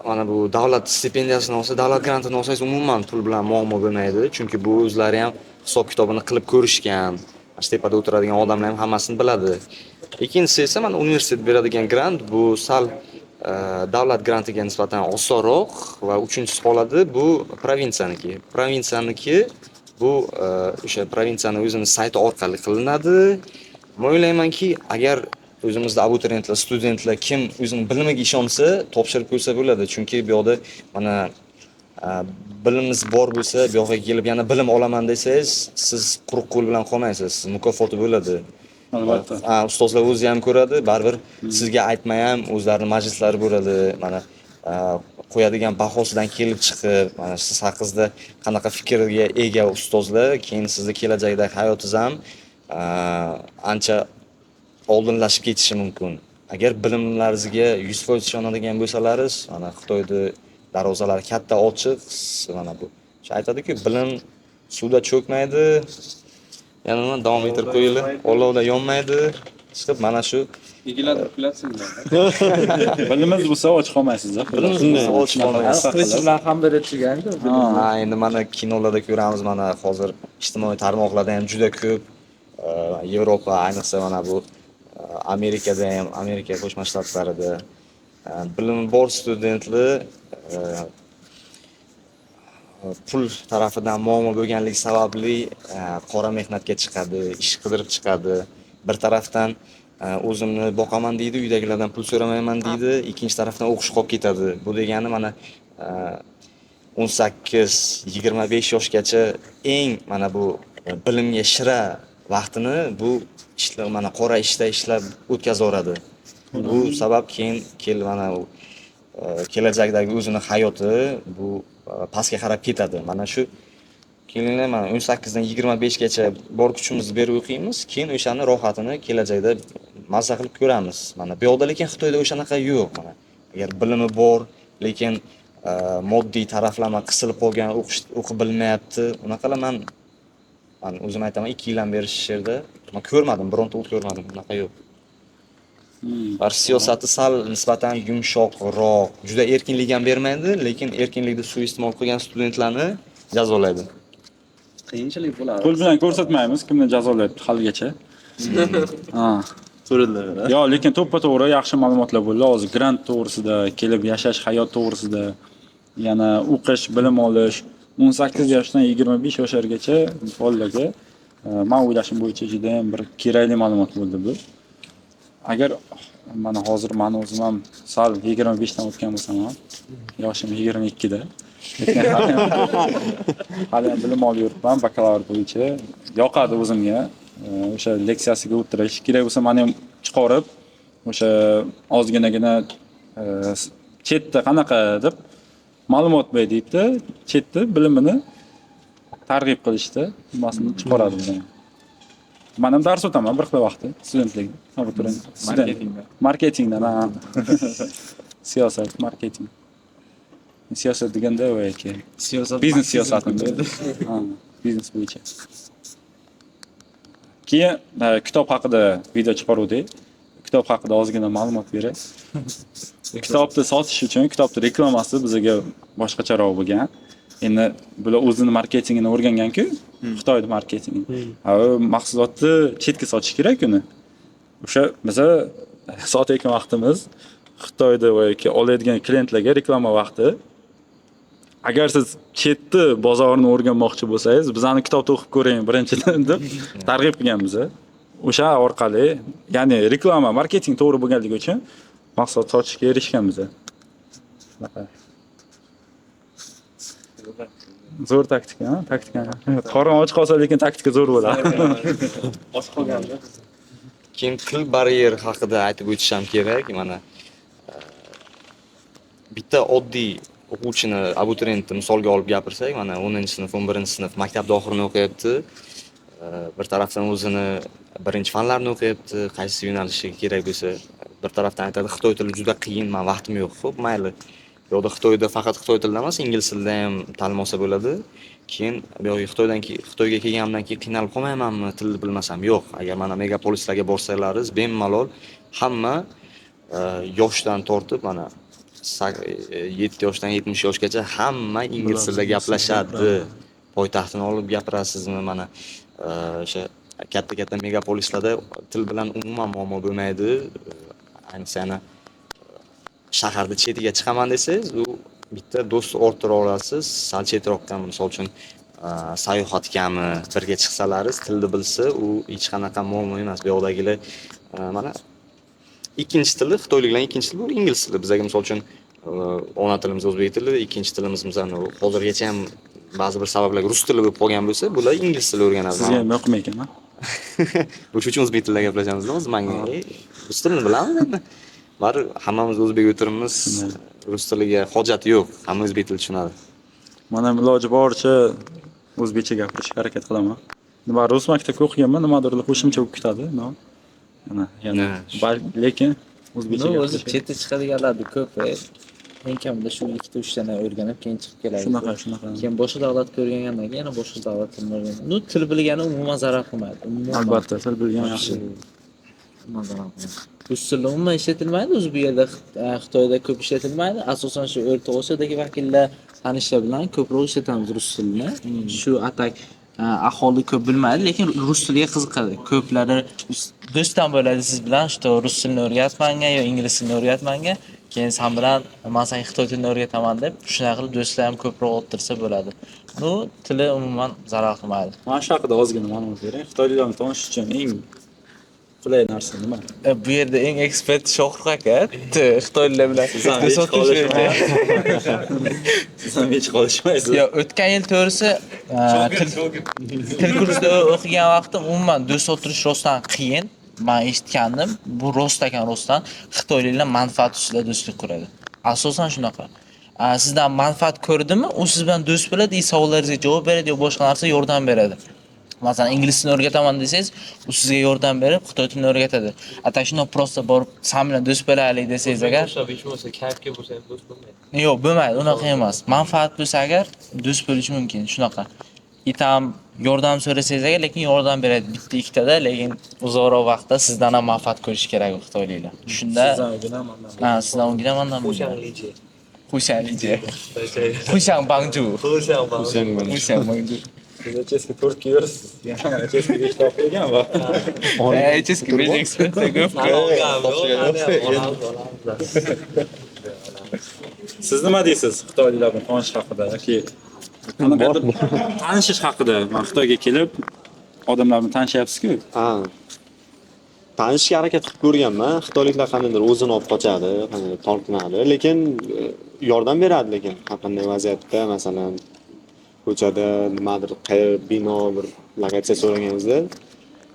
mana bu davlat stipendiyasini olsa, davlat grantini olsangiz, umuman pul bilan muammo bo'lmaydi. Chunki bu o'zlari ham hisob kitobini qilib ko'rishgan. Mana shu tepada o'tiradigan odamlar ham hammasini biladi. Ikkinchisi esa mana universitet beradigan grant, bu sal davlat grantiga nisbatan osonroq va uchinchisi qoladi, bu provinsiyaniki. Provinsiyaniki bu o'sha provinsiyani o'zini sayti orqali qilinadi. Men o'ylaymanki, agar o'zimizda abituriyentlar, studentlar kim o'zini bilimiga ishonsa, topshirib ko'rsa bo'ladi. Chunki bu yoqda mana bilimimiz bor bo'lsa, bu yoqqa kelib yana bilim olaman desangiz, siz quruq qo'l bilan qolmaysiz, mukofoti bo'ladi. Albatta. Ha, ustozlar o'zi ham ko'radi, baribir sizga aytmay ham o'zlarini majlislari bo'ladi. Mana qo'yadigan bahosidan kelib chiqib, mana siz haqingizda qanaqa fikrga ega ustozlar, keyin sizni kelajakdagi hayotingiz ham ancha oldinlashib ketishi mumkin. Agar bilimlaringizga 100% ishonadigan bo'lsalaringiz, mana Xitoyda darvozalari katta ochiq, mana bu. Shu aytadi-ku, bilim suvda cho'kmaydi. Yana nima, davom ettirib qo'yinglar. Olovda yonmaydi. Chiqib mana shu Egiladi, kulasizlar. Bilimimiz bo'lsa, och qolmaysiz. Bilimimiz bo'lsa, och qolmaysiz. Qilich bilan ham birga. Ha, endi mana kinolarda ko'ramiz, mana hozir ijtimoiy tarmoqlarda ham juda ko'p Yevropa, ayniqsa mana bu Amerikada ham, Amerika Qo'shma Shtatlarida bilimi bor studentlar pul tarafidan muammo bo'lganligi sababli qora mehnatga chiqadi, ish qidirib chiqadi. Bir tarafdan o'zimni boqaman deydi, uydagilardan pul so'ramayman deydi, ikkinchi tarafdan o'qish qolib ketadi. Bu degani mana 18-25 yoshgacha eng mana bu bilimga shira vaqtini bu ishlar, mana qora ishda ishlab o'tkazaveradi. Bu sabab keyin kel mana u kelajakdagi o'zini hayoti bu pastga qarab ketadi. Mana shu Kelinglar, mana 18 dan 25 gacha bor kuchimizni berib o'qiymiz, keyin o'shani rohatini kelajakda mazza qilib ko'ramiz. Mana bu yoqda lekin Xitoyda o'shanaqa yo'q mana. Agar bilimi bor, lekin moddiy taraflama qisilib qolgan, o'qish o'qib bilmayapti. Unaqalar man o'zim aytaman, 2 yildan beri shu yerda man ko'rmadim, bironta o'q ko'rmadim, unaqa yo'q. Bar siyosati sal nisbatan yumshoqroq, juda erkinlik ham bermaydi, lekin erkinlikni suiiste'mol qilgan studentlarni jazolaydi. Qiyinchilik bo'ladi. Qo'l bilan ko'rsatmaymiz, kimni jazolayapti haligacha. Ha. So'radilar. Yo, lekin to'ppa-to'g'ri yaxshi ma'lumotlar bo'ldi. Hozir grant to'g'risida, kelib yashash hayot to'g'risida, yana o'qish, bilim olish 18 yoshdan 25 yoshlargacha bolalarga men o'ylashim bo'yicha juda ham bir kerakli ma'lumot bo'ldi bu. Agar mana hozir men o'zim ham sal 25 dan o'tgan bo'lsam ham, yoshim 22 da. Lekin hali ham bilim olib yuribman bakalavr bo'yicha. Yoqadi o'zimga. O'sha leksiyasiga o'tirish kerak bo'lsa meni ham chiqarib, o'sha ozginagina chetda qanaqa deb ma'lumot ber deydi, chetda bilimini targ'ib qilishdi, nimasini chiqaradi bizani. Men ham dars o'taman bir xil vaqtda studentlikda. Abituriyent. Marketingda. Marketingdan, ha. Siyosat, marketing. Siyosat deganda yoki Siyosat biznes siyosatini. Ha, biznes bo'yicha. Keyin kitob haqida video chiqaruvdik. Kitob haqida ozgina ma'lumot beray. Kitobni sotish uchun kitobni reklamasi bizga boshqacharoq bo'lgan. Endi bular o'zini marketingini o'rgangan-ku, Xitoyning marketingini. Ha, u mahsulotni chetga sotish kerak uni. O'sha biza sotayotgan vaqtimiz Xitoyda va yoki oladigan klientlarga reklama vaqti. Agar siz chetni bozorini o'rganmoqchi bo'lsangiz, bizani kitobni o'qib ko'ring birinchidan deb targ'ib qilganmiz. O'sha orqali, ya'ni reklama, marketing to'g'ri bo'lganligi uchun mahsulot sotishga erishganmiz. Shunaqa. Zo'r taktika, ha? Taktika. Qorin och qolsa, lekin taktika zo'r bo'ladi. Och qolganda. Keyin til baryer haqida aytib o'tish ham kerak. Mana bitta oddiy o'quvchini, abituriyentni misolga olib gapirsak, mana 10-sinf, 11-sinf maktabda oxirini o'qiyapti. Bir tarafdan o'zini birinchi fanlarni o'qiyapti, qaysi yo'nalishiga kerak bo'lsa, bir tarafdan aytadi, Xitoy tili juda qiyin, men vaqtim yo'q. Xo'p, mayli. Bu yoqda Xitoyda faqat Xitoy tilida emas, ingliz tilida ham ta'lim olsa bo'ladi. Keyin bu yoqga Xitoydan Xitoyga kelganimdan keyin qiynalib qolmaymanmi, tilni bilmasam? Yo'q. Agar mana megapolislarga borsalaringiz, bemalol hamma yoshdan tortib mana 7 yoshdan 70 yoshgacha hamma ingliz tilida gaplashadi. Poytaxtini olib gapirasizmi, mana o'sha katta-katta megapolislarda til bilan umuman muammo bo'lmaydi. Ayniqsa yana shaharda chetiga chiqaman desangiz, u bitta do'st orttira olasiz, sal chetroqqa, misol uchun sayohatgami birga chiqsalaringiz, tilni bilsa, u hech qanaqa muammo emas. Bu yoqdagilar mana ikkinchi tili xitoyliklarning ikkinchi tili bu ingliz tili. Bizga misol uchun ona tilimiz o'zbek tili, ikkinchi tilimiz bizani hozirgacha ham ba'zi bir sabablarga rus tili bo'lib qolgan bo'lsa, bular ingliz tili o'rganadi. Sizga ham yoqmay ekan, ha? O'sha uchun o'zbek tilida gaplashamiz hozir menga. Rus tilini bilamiz endi. Bari hammamiz o'zbek o'tiribmiz, rus tiliga hojat yo'q, hamma o'zbek tilini tushunadi. Mana ham iloji boricha o'zbekcha gapirishga harakat qilaman. Nima rus maktabida o'qiganman, nimadir qo'shimcha bo'lib ketadi, no. Mana, yana lekin o'zbekcha Buni o'zi gapirish. chetda chiqadiganlar ko'p. Eng kamida shu ikkita uchtani o'rganib keyin chiqib keladi. Shunaqa, shunaqa. Keyin boshqa davlat ko'rgandan keyin yana boshqa davlat tilini o'rganadi. Ну, til bilgani umuman zarar qilmaydi. Umuman. Albatta, til bilgan yaxshi. Umuman zarar qilmaydi. Rus tili umuman ishlatilmaydi, o'zi bu yerda Xitoyda ko'p ishlatilmaydi. Asosan shu O'rta Osiyodagi vakillar tanishlar bilan ko'proq ishlatamiz rus tilini. Shu atak aholi ko'p bilmaydi, lekin rus tiliga qiziqadi. Ko'plari do'stdan bo'ladi siz bilan, shu rus tilini o'rgat menga yo ingliz tilini o'rgat menga, keyin sen bilan men senga xitoy tilini o'rgataman deb, shunaqa qilib do'stlar ham ko'proq orttirsa bo'ladi. Bu tili umuman zarar qilmaydi. Mana shu haqida ozgina ma'lumot bering. Xitoyliklar bilan tanishish uchun eng qulay narsa nima? Bu yerda eng ekspert Shohrux aka, xitoyliklar bilan Siz ham hech qolishmaysiz. Siz ham hech qolishmaysiz. Yo, o'tgan yil to'g'risi, til kursida o'qigan vaqtim umuman do'st o'tirish rostdan qiyin. Men eshitgandim, bu rost ekan rostdan. Xitoyliklar manfaat ustida do'stlik quradi. Asosan shunaqa. Sizdan manfaat ko'rdimi, u siz bilan do'st bo'ladi, savollaringizga javob beradi yo boshqa narsa yordam beradi. Masalan, ingliz tilini o'rgataman desangiz, u sizga yordam berib, xitoy tilini o'rgatadi. A так shundoq просто borib san bilan do'st bo'laylik desangiz agar, O'xshab hech bo'lmasa kayfga bo'lsa ham do'st bo'lmaydi. Yo'q, bo'lmaydi, unaqa emas. Manfaat bo'lsa agar do'st bo'lish mumkin, shunaqa. И там yordam so'rasangiz agar, lekin yordam beradi bitta ikkitada, lekin uzoqroq vaqtda sizdan ham manfaat ko'rish kerak u xitoyliklar. Shunda Sizdan ugina, mandan. Ha, sizdan ugina, mandan bugina. 互相理解。互相帮助。互相帮助。 Siz HSK 4 kiyursiz. HSK 5 topilgan va. HSK 5 ekspert ko'p. Siz nima deysiz xitoyliklar bilan tanishish haqida yoki qanaqadir tanishish haqida? Man Xitoyga kelib odamlar bilan tanishyapsiz-ku. Ha. Tanishishga harakat qilib ko'rganman. Xitoyliklar qandaydir o'zini olib qochadi, qandaydir tortinadi, lekin yordam beradi, lekin har qanday vaziyatda, masalan, ko'chada nimadir, qayer bino, bir lokatsiya so'raganingizda,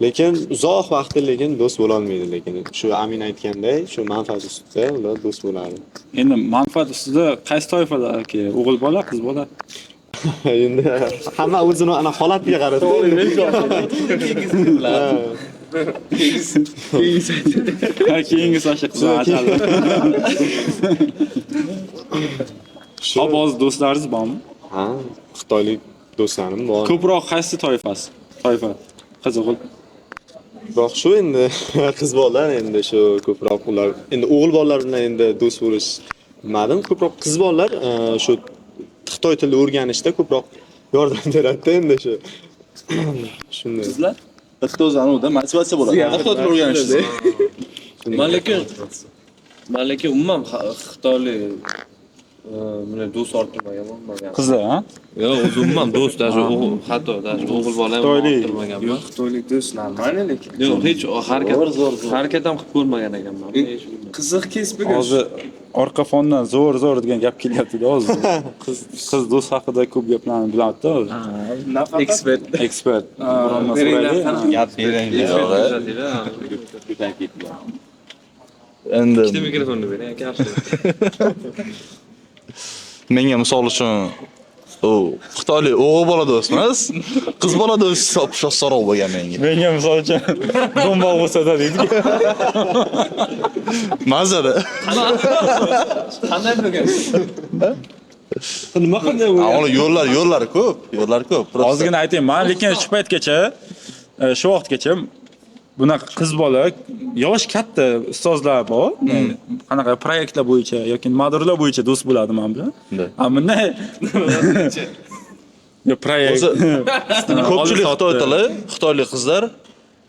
lekin uzoq vaqtda lekin do'st bo'la olmaydi, lekin shu Amin aytganday, shu manfaat ustida ular do'st bo'ladi. Endi manfaat ustida qaysi toifalar yoki o'g'il bola, qiz bola? Endi hamma o'zini ana holatiga qarab. Keyingi sasha qizlar ajali. Hop, hozir do'stlaringiz bormi? Ha, xitoylik do'stlarim bor. Ko'proq qaysi toifasi? Toifa qiz o'g'il. Biroq shu endi qiz bolalar endi shu ko'proq ular endi o'g'il bolalar bilan endi do'st bo'lish bilmadim. Ko'proq qiz bolalar shu xitoy tilini o'rganishda ko'proq yordam beradi endi shu. Shunday. Qizlar? Bitta o'zi anuvda motivatsiya bo'ladi. Xitoy tilini o'rganishda. Man lekin umuman xitoylik buni do'st orttirmaganman. Qizlar, ha? Yo'q, o'zi umuman do'st, даже hatto даже o'g'il bola ham orttirmaganman. Yo'q, xitoylik do'st normal lekin. Yo'q, hech harakat ham qilib ko'rmagan ekanman. Qiziq kes bugun. Hozir orqa fondan zo'r zo'r degan gap kelyapti-da hozir. Qiz do'st haqida ko'p gaplarni biladi-da hozir. Ekspert. Ekspert. Bironma so'raydi. Gap bering. Endi ikkita mikrofonni bering, aka. Menga misol uchun u xitoylik o'g'il bola do'st emas, qiz bola do'st topish osonroq bo'lgan menga. Menga misol uchun do'mboq bo'lsa-da deydi. Mazada. Qanday bo'lgan? Nima qanday bo'lgan? Uni yo'llari ko'p, yo'llari ko'p. Ozgina aytayim, men lekin shu paytgacha, shu vaqtgacha bunaqa qiz bola yosh katta ustozlar bor. Qanaqa proyektlar bo'yicha yoki nimadirlar bo'yicha do'st bo'ladi men bilan. A bunday yo proyekt. Ko'pchilik xitoy tili, xitoylik qizlar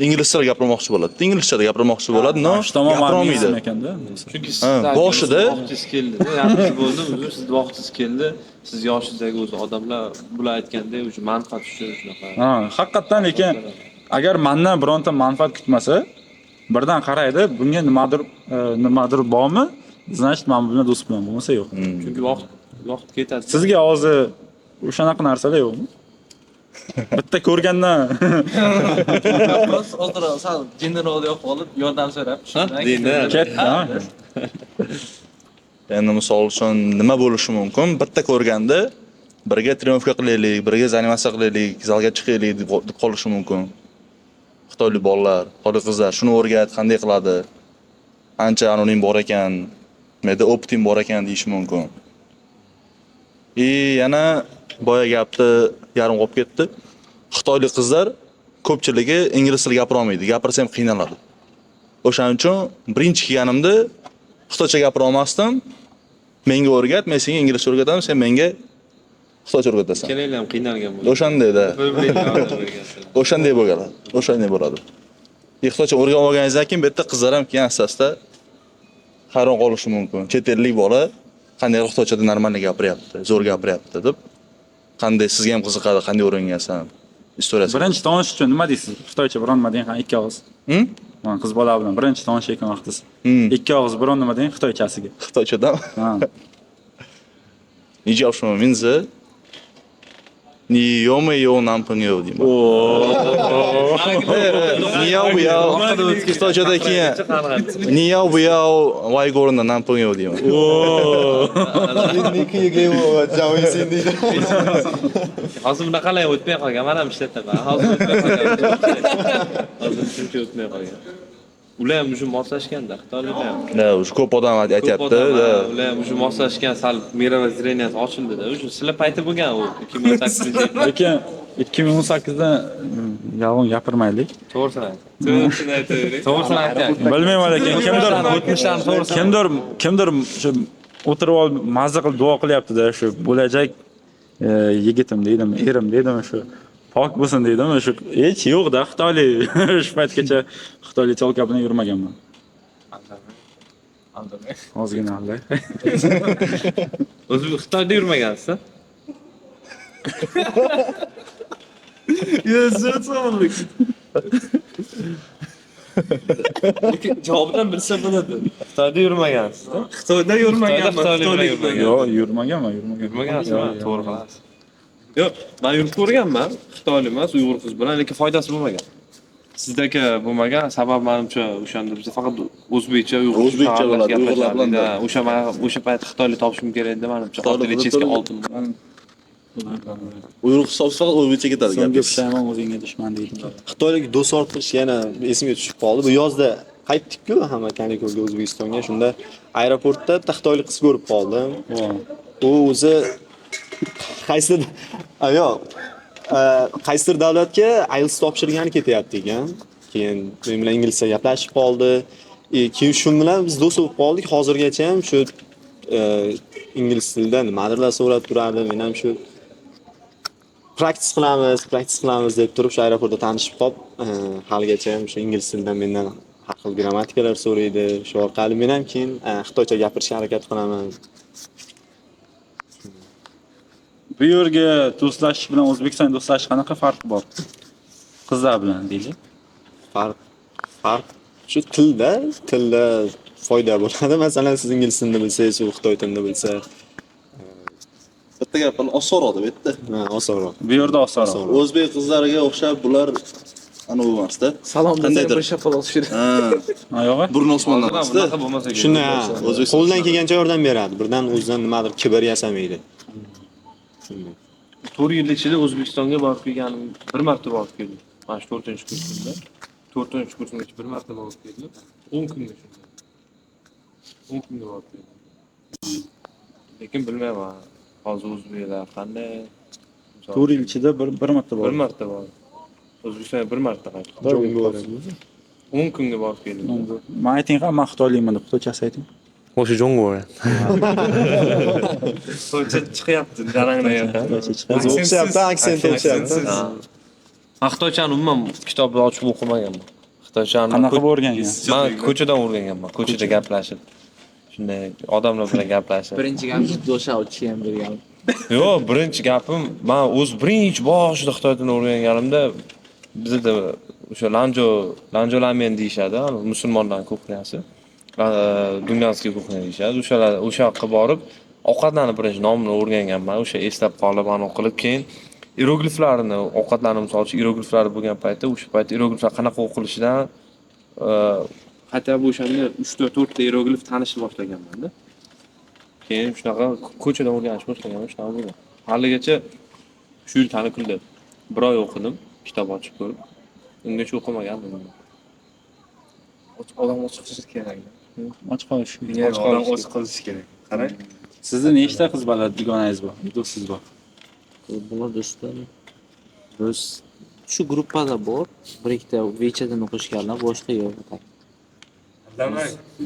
ingliz tilida gapirmoqchi bo'ladi. Inglizchada gapirmoqchi bo'ladi, no, gapirolmaydi. Chunki boshida vaqtingiz keldi, yaxshi bo'ldi, o'zi siz vaqtingiz keldi. Siz yoshingizdagi o'zi odamlar bular aytgandek o'sha manfaat uchun shunaqa. Ha, haqiqatan lekin agar mendan bironta manfaat kutmasa, birdan qaraydi, bunga nimadir bormi? Значит, men bilan do'st bilan bo'lmasa yo'q. Chunki vaqt ketadi. Sizga hozir o'shanaqa narsalar yo'qmi? Bitta ko'rgandan Просто o'tirib, sal general yo'q olib, yordam so'rab, ketdi. Endi misol uchun nima bo'lishi mumkin? Bitta ko'rganda birga trenirovka qilaylik, birga zanimatsiya qilaylik, zalga chiqaylik deb qolishi mumkin. Xitoylik bolalar, xitoylik qizlar shuni o'rgat, qanday qiladi? Ancha anuning bor ekan, menda optim bor ekan deyish mumkin. И yana boya gapni yarim qolib ketdi. Xitoylik qizlar ko'pchiligi ingliz tilida gapira olmaydi, gapirsa ham qiynaladi. O'shaning uchun birinchi kelganimda xitoycha gapira olmasdim. Menga o'rgat, men senga inglizcha o'rgataman, sen menga xitoycha o'rgatasan. Ikkalanglar ham qiynalgan bo'ladi. O'shandayda. O'shanday bo'ladi. O'shanday bo'ladi. Xitoycha o'rganib olganingizdan keyin bu yerda qizlar ham keyin asta-asta hayron qolishi mumkin. Chet ellik bola qanday xitoychada normal gapiryapti, zo'r gapiryapti deb. Qanday sizga ham qiziqadi, qanday o'rgangansan? Istoriyasi. Birinchi tanish uchun nima deysiz? Xitoycha biron nima deng, ikki og'iz. Mana qiz bola bilan birinchi tanishayotgan vaqtingiz. Ikki og'iz biron nima deng xitoychasiga. Xitoychadan? Ha. 你叫什么名字？你有没有男朋友 deyman. 你要不要 Xitoychada keyin 你要不要外国人的男朋友 deyman. 你可以给我加微信 deydi. Hozir bunaqalar o'tmay qolgan, men ham ishlataman. Hozir o'tmay qolgan. Hozir shuncha o'tmay qolgan. Ular ham уже moslashganda, xitoyliklar ham. Да, уже ko'p odam aytyapti. Ko'p odam, ular ham уже moslashgan, sal мировоззрение si ochildi-da. Уже sizlar payti bo'lgan u 2018 Lekin 2018 da yolg'on gapirmaylik. To'g'risini ayt. To'g'risini aytavering. To'g'risini aytaylik. Bilmayman lekin kimdir o'tmishlarni to'g'risini. Kimdir shu o'tirib olib mazza qilib duo qilyapti-da, shu bo'lajak yigitim deydimi, erim deydimi, shu pok bo'lsin deydimi, shu hech yo'q-da xitoylik. Shu paytgacha xitoylik cholka bilan yurmaganman. Ozgina alday. O'zi Xitoyda yurmagansiz? Lekin javobdan bilsa bo'ladi. Xitoyda yurmagansiz? Xitoyda yurmaganman. Xitoyda yurmaganman. Yo'q, yurmaganman, yurmaganman. Yurmagansiz, to'g'ri qilasiz. Yo'q, men yurib ko'rganman, xitoylik emas, uyg'ur qiz bilan, lekin foydasi bo'lmagan. Sizdagi bo'lmagan sabab menimcha o'shanda biz faqat o'zbekcha, o'zbekcha bo'ladi, uyg'urlar bilan. O'sha men o'sha payt xitoylik topishim kerak edi menimcha. Xitoylik oltin. Uyg'ur hisobsiz faqat o'zbekcha ketadi gap. So'nggi pushaymon o'zingga dushman deydi. Xitoylik do'st orttirish yana esimga tushib qoldi. Bu yozda qaytdik-ku hamma kanikulga O'zbekistonga. Shunda aeroportda bitta xitoylik qiz ko'rib qoldim. U o'zi qaysidir yo'q, qaysidir davlatga IELTS topshirgani ketyapti ekan. Keyin men bilan inglizcha gaplashib qoldi. Keyin shu bilan biz do'st bo'lib qoldik. Hozirgacha ham shu ingliz tilida nimadirlar so'rab turadi. Men ham shu praktis qilamiz deb turib shu aeroportda tanishib qolib, haligacha ham shu ingliz tilidan mendan har xil grammatikalar so'raydi. Shu orqali men ham keyin xitoycha gapirishga harakat qilaman. Bu yerga do'stlashish bilan O'zbekiston do'stlashish qanaqa farq bor? Qizlar bilan deylik. Farq shu tilda foyda bo'ladi. Masalan, siz ingliz tilini bilsangiz, u xitoy tilini bilsa. Bitta gap bilan osonroq deb aytdi. Ha, osonroq. Bu yerda osonroq. O'zbek qizlariga o'xshab bular ana bu emasda. Salom desang bir shapaloq tushadi. Ha, yo'q. Burun osmondan emasda. Shuni qo'ldan kelgancha yordam beradi. Birdan o'zidan nimadir kibr yasamaydi. 4 yil ichida O'zbekistonga borib kelganim bir marta borib keldim. Mana shu 4-kursimda. 4-kursimgacha bir marta borib keldim. 10 kunga shunda. 10 kunga borib keldim. Lekin bilmayman hozir o'zbeklar qanday. 4 yil ichida bir marta bordim. Bir marta bordim. O'zbekistonga bir marta qaytdim. 10 kunga borib keldim. Men ayting, men xitoylikman deb xitoychasi ayting. O'sha Jo'ng'or. Xitoycha chiqyapti, jaranglayapti. O'zi o'xshayapti, aksent o'xshayapti. Men xitoychani umuman kitobni ochib o'qimaganman. Xitoychani qanaqa qilib o'rgangan? Men ko'chadan o'rganganman, ko'chada gaplashib. Shunday odamlar bilan gaplashib. Birinchi gapim dosha uchgan bergan. Yo'q, birinchi gapim men o'z birinchi boshida xitoy tilini o'rganganimda bizda o'sha lanjo lamen deyishadi, musulmonlarning kuxnyasi. Dunganskiy kuxnya deyishadi. O'shalar o'sha yoqqa borib ovqatlarni birinchi nomini o'rganganman. O'sha eslab qolib, aniq qilib, keyin iyerogliflarini, ovqatlarni misol uchun iyerogliflari bo'lgan paytda, o'sha payt iyerogliflar qanaqa o'qilishidan hatto o'shanda 3-4 ta iyeroglif tanishni boshlaganman-da. Keyin shunaqa ko'chada o'rganish boshlaganman, shunaqa bo'lgan. Haligacha shu yil tanikulda bir oy o'qidim, kitob ochib ko'rib. Ungacha o'qimagandim. Odam och qolishi kerak. Och qolish kerak. Odam och qolishi kerak. Qarang. Sizni nechta qiz bola dugonangiz bor? Do'stingiz bor? Qiz bola do'stlar. Do'st shu gruppada bor, bir ikkita WeChatdan o'qishganlar, boshqa yo'q.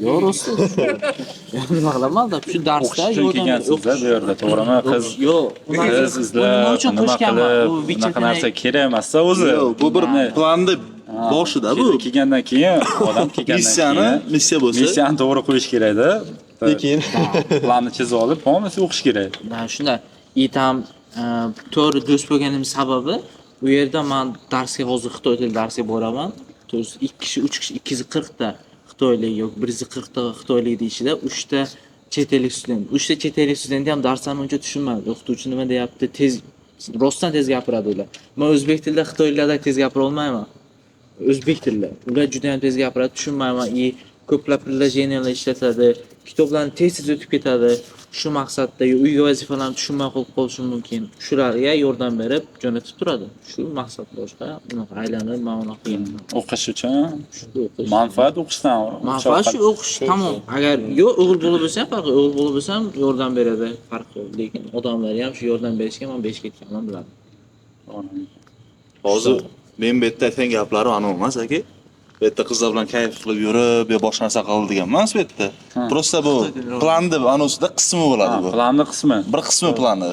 Yo'q, rost. Nima qilaman deb shu darsda o'qish uchun kelgansiz-da bu yerda, to'g'rimi? Qiz yo'q, qiz izlab, nima qilib, bunaqa narsa kerak emas-da o'zi. Yo'q, bu bir planni boshida bu. Kelgandan keyin odam kelgandan keyin missiya bo'lsa, missiyani to'g'ri qo'yish kerak-da. Lekin planni chizib olib, polniy o'qish kerak. Ha, shunday. Tam to'g'ri do'st bo'lganim sababi u yerda men darsga hozir xitoy tili darsiga boraman. To'g'risi 2 kishi, 3 kishi, 240 ta xitoylik yo'q, 140 ta xitoylikning ichida 3 ta chet ellik student. 3 ta chet ellik student ham darslarni uncha tushunmadi. O'qituvchi nima deyapti, tez Rostdan tez gapiradi ular. Men o'zbek tilida xitoyliklardek tez gapira olmayman. O'zbek tilida. Ular juda ham tez gapiradi, tushunmayman. И ko'plab предложения lar ishlatadi, kitoblarni tez-tez o'tib ketadi. Shu maqsadda uyga vazifalarni tushunmay qo'yib qolishim mumkin. Shularga yordam berib jo'natib turadi. Shu maqsad, boshqa unaqa aylanib man unaqa qilganman. O'qish uchun Shu o'qish. Manfaat o'qishdan. Manfaat shu o'qish, tamom. Agar yo'q o'g'il bola bo'lsa ham farqi, o'g'il bola bo'lsa ham yordam beradi, farqi yo'q. Lekin odamlar ham shu yordam berishga men 5 ketganman biladi. Hozir men bu yerda aytgan gaplarim anavi emas aka. Bu yerda qizlar bilan kayf qilib yurib, yo boshqa narsa qildi degan emas bu yerda. Просто bu planni anosida qismi bo'ladi bu. Planni qismi. Bir qismi plani.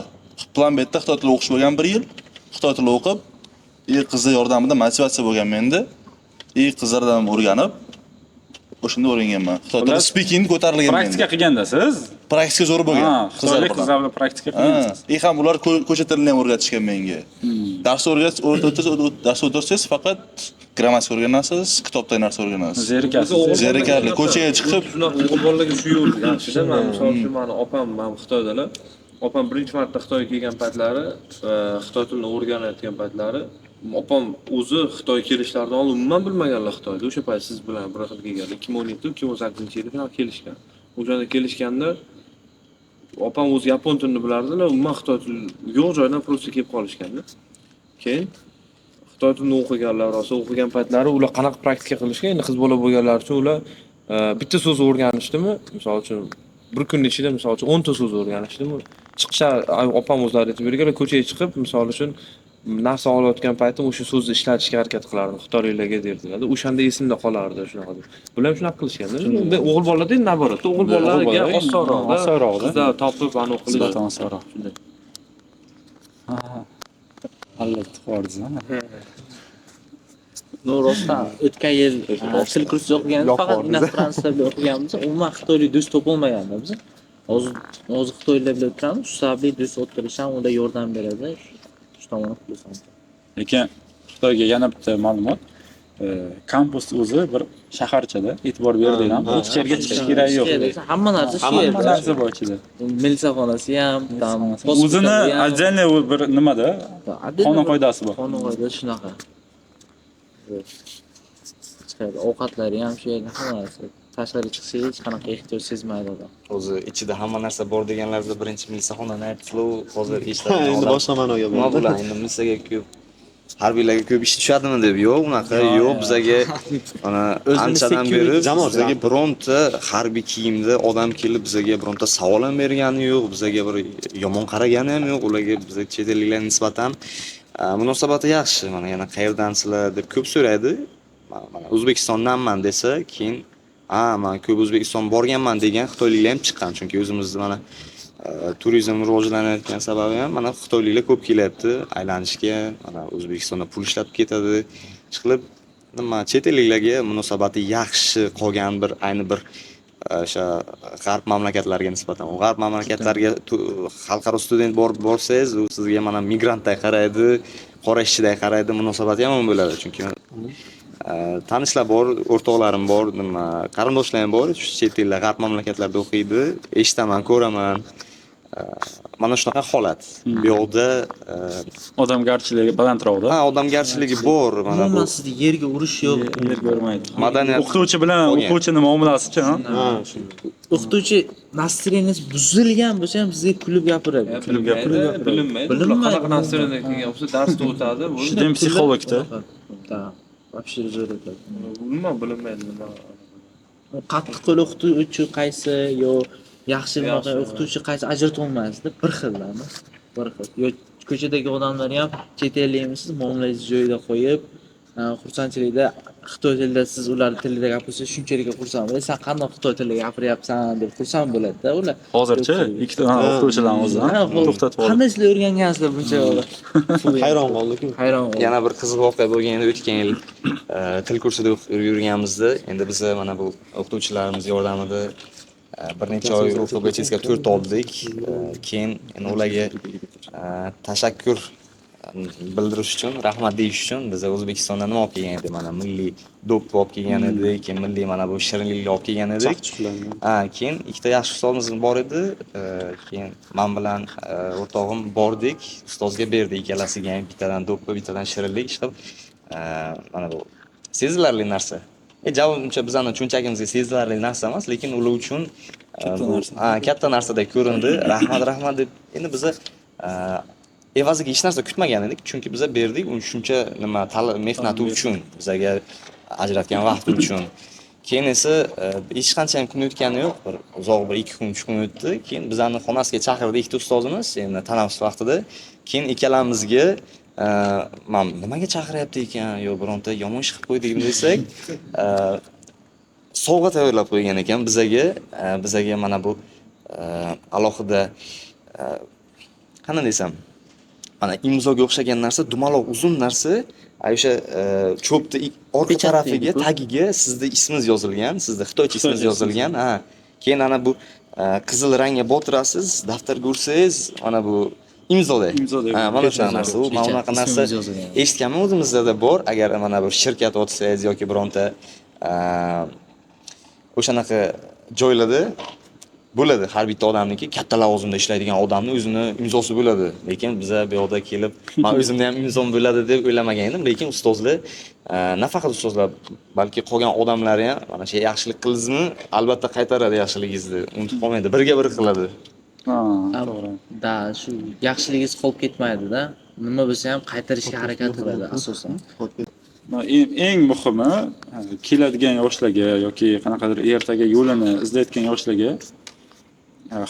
Plan bu yerda xitoy tili o'qish bo'lgan bir yil. Xitoy tili o'qib, qizlar yordamida motivatsiya bo'lgan menda. Qizlardan o'rganib, o'shanda o'rganganman. Xitoy tili speaking ko'tarilgan menda. Praktika qilganda siz? Praktika zo'r bo'lgan. Xitoylik qizlar bilan praktika qilgansiz. Ham ular ko'cha tilini ham o'rgatishgan menga. Dars dars o'tirsangiz faqat grammatika o'rganasiz, kitobdan narsa o'rganasiz. Zerikasiz. Zerikarli. Ko'chaga chiqib, shunaqa o'g'il bolalarga shu yo'l yaxshida. Men misol uchun meni opam, men Xitoydalar. Opam birinchi marta Xitoyga kelgan paytlari, Xitoy tilini o'rganayotgan paytlari, opam o'zi Xitoyga kelishlaridan oldin umuman bilmaganlar Xitoyda. O'sha payt siz bilan bir xil kelganlar. 2017-2018 yilda shunaqa kelishgan. O'shanda kelishganda opam o'zi yapon tilini bilardilar, umuman Xitoy tili yo'q joydan просто kelib qolishganda. Keyin Xitoy tilini o'qiganlar, rosa o'qigan paytlari ular qanaqa praktika qilishgan, endi qiz bola bo'lganlar uchun ular bitta so'z o'rganishdimi, misol uchun bir kun ichida misol uchun 10 ta so'z o'rganishdimi, chiqishar, opam o'zlari aytib berganlar, ko'chaga chiqib, misol uchun narsa olayotgan paytim o'sha so'zni ishlatishga harakat qilardim, xitoyliklarga derdilar. O'shanda esimda qolardi shunaqa deb. Bular ham shunaqa qilishganda. Unda o'g'il bolalarda endi naborat, o'g'il bolalarga osonroq, qizlar topib anu qilish nisbatan osonroq. Shunday. Ha. Albatta qordingiz. No, rostdan o'tgan yil til kursida o'qiganmiz, faqat иностранство bilan o'qiganmiz, umuman xitoylik do'st topolmaganda biz. Hozir xitoylar bilan o'tiramiz, shu sababli do'st o'tirish ham ular yordam beradi. Shu tomoni plyus. Lekin Xitoyga yana bitta ma'lumot, kampus o'zi bir shaharchada, e'tibor berdinglarmi? Hech yerga chiqish keragi yo'q. Hamma narsa shu yerda. Hamma narsa bor ichida. Milisaxonasi ham, tam o'zini отдельный bir nimada, qonun qoidasi bor. Qonun qoidasi shunaqa. Chiqadi, ovqatlari ham shu yerda, hamma narsa. Tashqari chiqsangiz hech qanaqa ehtiyoj sezmaydi odam. O'zi ichida hamma narsa bor deganlarida birinchi milisaxonani aytdilar, hozir eshitadigan Endi boshqa ma'noga Nima bo'ldi. bular endi milisaga ko'p harbiylarga ko'p ish tushadimi deb, yo'q, unaqa yo'q, bizaga mana anchadan beri jamoatchilik bizaga bironta harbiy kiyimda odam kelib bizaga bironta savol ham bergani yo'q, bizaga bir yomon qaragani ham yo'q, ularga biza chet elliklarga nisbatan munosabati yaxshi. Mana yana qayerdansizlar deb ko'p so'raydi. Mana O'zbekistondanman desa, keyin ha, men ko'p O'zbekiston borganman degan xitoyliklar ham chiqqan, chunki o'zimizda mana turizm rivojlanayotgan sababi ham mana xitoyliklar ko'p kelyapti aylanishga, mana O'zbekistonda pul ishlatib ketadi. Chiqilib nima chet elliklarga munosabati yaxshi qolgan bir ayni bir o'sha g'arb mamlakatlariga nisbatan. U g'arb mamlakatlariga xalqaro student borib borsangiz, u sizga mana migrantday qaraydi, qora ishchiday qaraydi, munosabati yomon bo'ladi, chunki tanishlar bor, o'rtoqlarim bor, nima qarindoshlarim bor, shu chet elda, g'arb mamlakatlarida o'qiydi, eshitaman, ko'raman. Mana shunaqa holat. Bu yoqda odamgarchiligi balandroqda. Ha, odamgarchiligi bor, mana bu. Umuman sizni yerga urish yo'q. Yerga urmaydi. Madaniyat o'qituvchi bilan o'quvchining muomalasi-chi, ha? Ha, shunday. O'qituvchi настроение si buzilgan bo'lsa ham sizga kulib gapiradi. Kulib gapiradi. Bilinmaydi. Bilinmaydi. Qanaqa настроение kelgan bo'lsa darsda o'tadi. Shu ham psixologda. Да, вообще zo'r o'tadi. Umuman bilinmaydi nima. Qattiq qo'l o'qituvchi qaysi yo yaxshi bunaqa o'qituvchi qaysi ajrata olmaysizda, bir xillarmi? Bir xil. Yo ko'chadagi odamlar ham chet ellikmisiz, muomalangizni joyida qo'yib, xursandchilikda xitoy tilida siz ular tilida gapirsangiz shunchalik xursand bo'ladi. Sen qanday xitoy tilida gapiryapsan deb xursand bo'ladi-da ular. Hozirchi ikkita o'qituvchilarni o'zi to'xtatib oldi. Qanday sizlar o'rgangansizlar buncha? Hayron qoldik-ku. Hayron qoldim. Yana bir qiziq voqea bo'lgan endi o'tgan yil til kursida o'qib yurganimizda, endi biz mana bu o'qituvchilarimiz yordamida bir necha oy OFBChga 4 oldik. Keyin endi ularga tashakkur bildirish uchun, rahmat deyish uchun biz O'zbekistondan nima olib kelgan edik? Mana milliy do'ppi olib kelgan edik, keyin milliy mana bu shirinliklar olib kelgan edik. Chaqchiqlarni. Ha, keyin ikkita yaxshi ustozimiz bor edi. Keyin men bilan o'rtog'im bordik, ustozga berdik ikkalasiga ham bittadan do'ppi, bittadan shirinlik chiqib, mana bu sezilarli narsa. Javob uncha bizani cho'nchagimizga sezilarli narsa emas, lekin ular uchun katta narsadek ko'rindi. Rahmat, rahmat deb. Endi biza evaziga hech narsa kutmagan edik, chunki biza berdik u shuncha nima mehnati uchun, bizaga ajratgan vaqti uchun. Keyin esa hech qancha ham kun o'tgani yo'q, bir uzoq bir 2 kun, 3 kun o'tdi. Keyin bizani xonasiga chaqirdi ikkita ustozimiz, endi tanaffus vaqtida. Keyin ikkalamizga man nimaga chaqiryapti ekan, yo bironta yomon ish qilib qo'ydikmi desak, sovg'a tayyorlab qo'ygan ekan bizaga. Bizaga mana bu alohida qanday desam, mana imzoga o'xshagan narsa, dumaloq uzun narsa, o'sha cho'pni orqa tarafiga, tagiga sizni ismingiz yozilgan, sizni xitoycha ismingiz yozilgan. Ha, keyin ana bu qizil rangga botirasiz, daftarga ursangiz, mana bu imzoda. Ha, mana shu narsa. U mana bunaqa narsa eshitganman, o'zimizda bor. Agar mana bir shirkat ochsangiz yoki bironta o'shanaqa joylarda bo'ladi, har bitta odamniki katta lavozimda ishlaydigan odamni o'zini imzosi bo'ladi. Lekin biza bu yoqda kelib, men o'zimda ham imzom bo'ladi deb o'ylamagan edim, lekin ustozlar, nafaqat ustozlar, balki qolgan odamlar ham mana shu yaxshilik qildingizmi, albatta qaytaradi yaxshiligingizni, unutib qolmaydi, birga bir qiladi. Ha, to'g'ri. Da, shu yaxshiligingiz qolib ketmaydi-da. Nima bo'lsa ham qaytarishga harakat qiladi asosan. Eng muhimi keladigan yoshlarga yoki qanaqadir ertaga yo'lini izlayotgan yoshlarga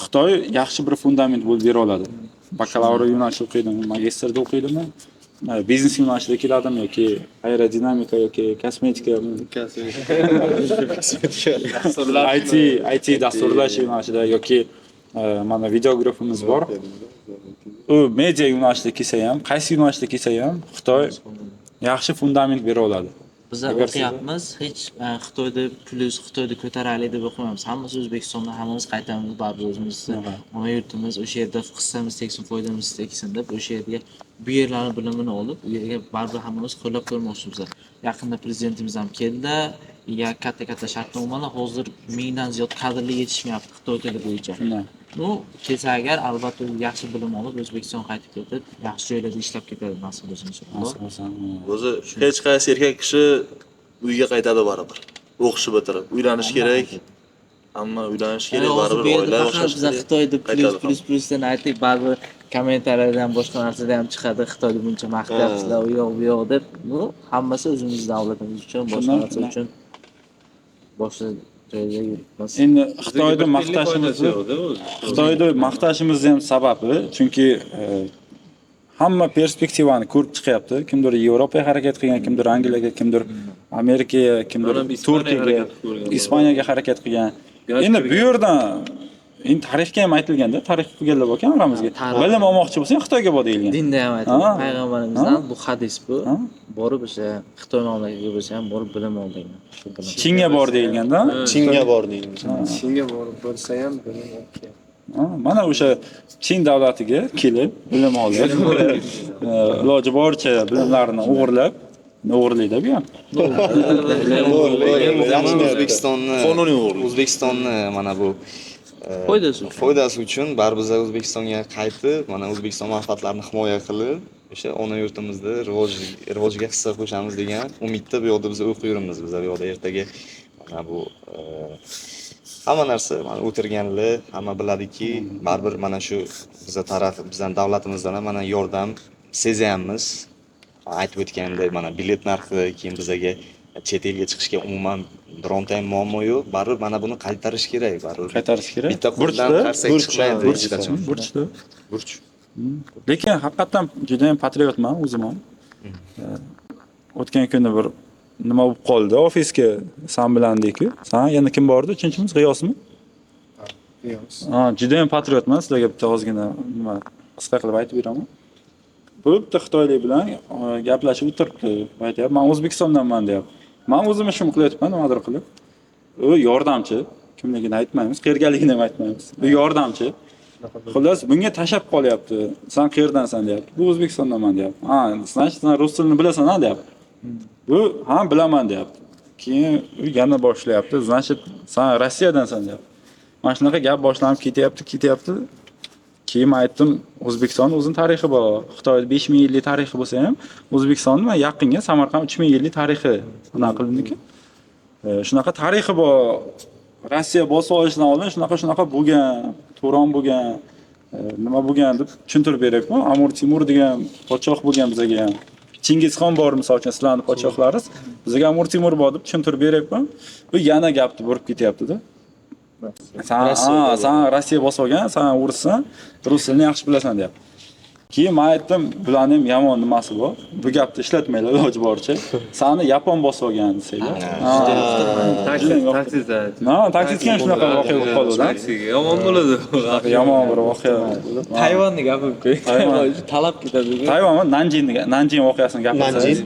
Xitoy yaxshi bir fundament bo'lib bera oladi. Bakalavr yo'nalishida o'qiydimi, magistrda o'qiydimi, biznes yo'nalishida keladimi yoki aerodinamika yoki kosmetika, IT dasturlash yo'nalishida yoki mana videografimiz bor. U media yo'nalishida kelsa ham, qaysi yo'nalishda kelsa ham Xitoy yaxshi fundament bera oladi. Biz o'qiyapmiz, hech Xitoyda plyus, Xitoyda ko'taraylik deb o'qimaymiz. Hammasi O'zbekistonda, hammamiz qaytamiz, baribir o'zimizni ona yurtimiz, o'sha yerda hissamiz tegsin, foydamiz tegsin deb o'sha yerga bu yerlarni bilimini olib, u yerga baribir hammamiz qo'llab ko'rmoqchimiz. Yaqinda prezidentimiz ham keldi, ya katta-katta shartnomalar, hozir 1000dan ziyod kadrlar yetishmayapti Xitoy tili bo'yicha. Bu kelsa agar albatta yaxshi bilim olib O'zbekiston qaytib ketib, yaxshi joylarda ishlab ketadi nasib bo'lsa inshaalloh. O'zi hech qaysi erkak kishi uyga qaytadi baribir. O'qishni bitirib, uylanish kerak. Hamma uylanish kerak, baribir oila boshlash kerak. Xitoyda plyus plyusdan aytdik, baribir kommentariyadan boshqa narsada ham chiqadi, Xitoyda buncha maqtayapsizlar, u yo'q, bu yo'q deb. Bu hammasi o'zimiz davlatimiz uchun, boshqa narsa uchun boshqa joyda yuribmiz. Endi Xitoyda maqtashimizni, Xitoyda maqtashimizni ham sababi, chunki hamma perspektivani ko'rib chiqyapti. Kimdir Yevropaga harakat qilgan, kimdir Angliyaga, kimdir Amerikaga, kimdir Turkiyaga, Ispaniyaga harakat qilgan. Endi bu yerdan endi tarixga ham aytilganda, tarix o'qiganlar bor ekan oramizga. Bilim olmoqchi bo'lsang Xitoyga bor deyilgan. Dinda ham aytilgan. Payg'ambarimizdan bu hadis bu. Borib o'sha Xitoy mamlakatiga bo'lsa ham borib bilim ol degan. Chinga bor deyilganda, Chinga bor deyilgan. Chinga borib bo'lsa ham bilim olib. Mana o'sha Chin davlatiga kelib bilim oldi. Iloji boricha bilimlarini o'g'irlab, o'g'irlaydi bu ham. O'zbekistonni qonuniy o'g'irlik. O'zbekistonni mana bu foydasi uchun baribir biz O'zbekistonga qaytib, mana O'zbekiston manfaatlarini himoya qilib, o'sha ona yurtimizda rivojiga hissa qo'shamiz degan umidda bu yoqda biz o'qiymiz. Biz bu yoqda ertaga mana bu hamma narsa, mana o'tirganlar hamma biladiki, baribir mana shu biza taraf, bizning davlatimizdan ham mana yordam sezayapmiz. Aytib o'tgandek, mana bilet narxi, keyin bizaga chet elga chiqishga umuman bironta ham muammo yo'q. Baribir mana buni qaytarish kerak, baribir. Qaytarish kerak. Bitta qo'ldan qarsak chiqmaydi hech qachon. Burchda. Burch. Lekin haqiqatan juda ham patriotman o'zim ham. O'tgan kuni bir nima bo'lib qoldi, ofisga san bilan deyku. San yana kim bordi? Uchinchimiz G'iyosmi? G'iyos. Ha, juda ham patriotman. Sizlarga bitta ozgina nima qisqa qilib aytib beraman. Bu bitta xitoylik bilan gaplashib o'tiribdi. Aytyapti, "Men O'zbekistondanman" deyapti. Men o'zim ishim qilyapman, nimadir qilib. U yordamchi, kimligini aytmaymiz, qayergaligini ham aytmaymiz. U yordamchi. Xullas, bunga tashab qolyapti. Sen qayerdansan deyapti. Bu O'zbekistondanman deyapti. Ha, значит, sen rus tilini bilasan, ha deyapti. Bu ha bilaman deyapti. Keyin u yana boshlayapti. Значит, sen Rossiyadansan deyapti. Mana shunaqa gap boshlanib ketyapti. Keyin men aytdim, O'zbekiston o'zining tarixi bor. Xitoyda 5000 yillik tarixi bo'lsa ham, O'zbekistonni men yaqinga Samarqand 3000 yillik tarixi bunaqa qilindiki. Shunaqa tarixi bor. Rossiya bosib olishidan oldin shunaqa bo'lgan, Turon bo'lgan, nima bo'lgan deb tushuntirib beryapman. Amir Timur degan podshoh bo'lgan bizaga ham. Chingizxon bor, misol uchun, sizlarning podshohlaringiz, bizga Amir Timur bor deb tushuntirib beryapman. Bu yana gapni burib ketyapti-da. Sen Rossiya bosib olgan, sen o'rissan, rus tilini yaxshi bilasan deyapti. Keyin men aytdim, bularning ham yomon nimasi bor? Bu gapni ishlatmanglar iloji boricha. Seni yapon bosib olgan desanglar. Taksida. Ha, taksida ham shunaqa voqea bo'lib qoldi. Taksiga yomon bo'ladi. Yomon bir voqea. Tayvanni gapirib qo'y. Tayvan talab ketadi. Tayvan Nanjing voqeasini gapirsangiz.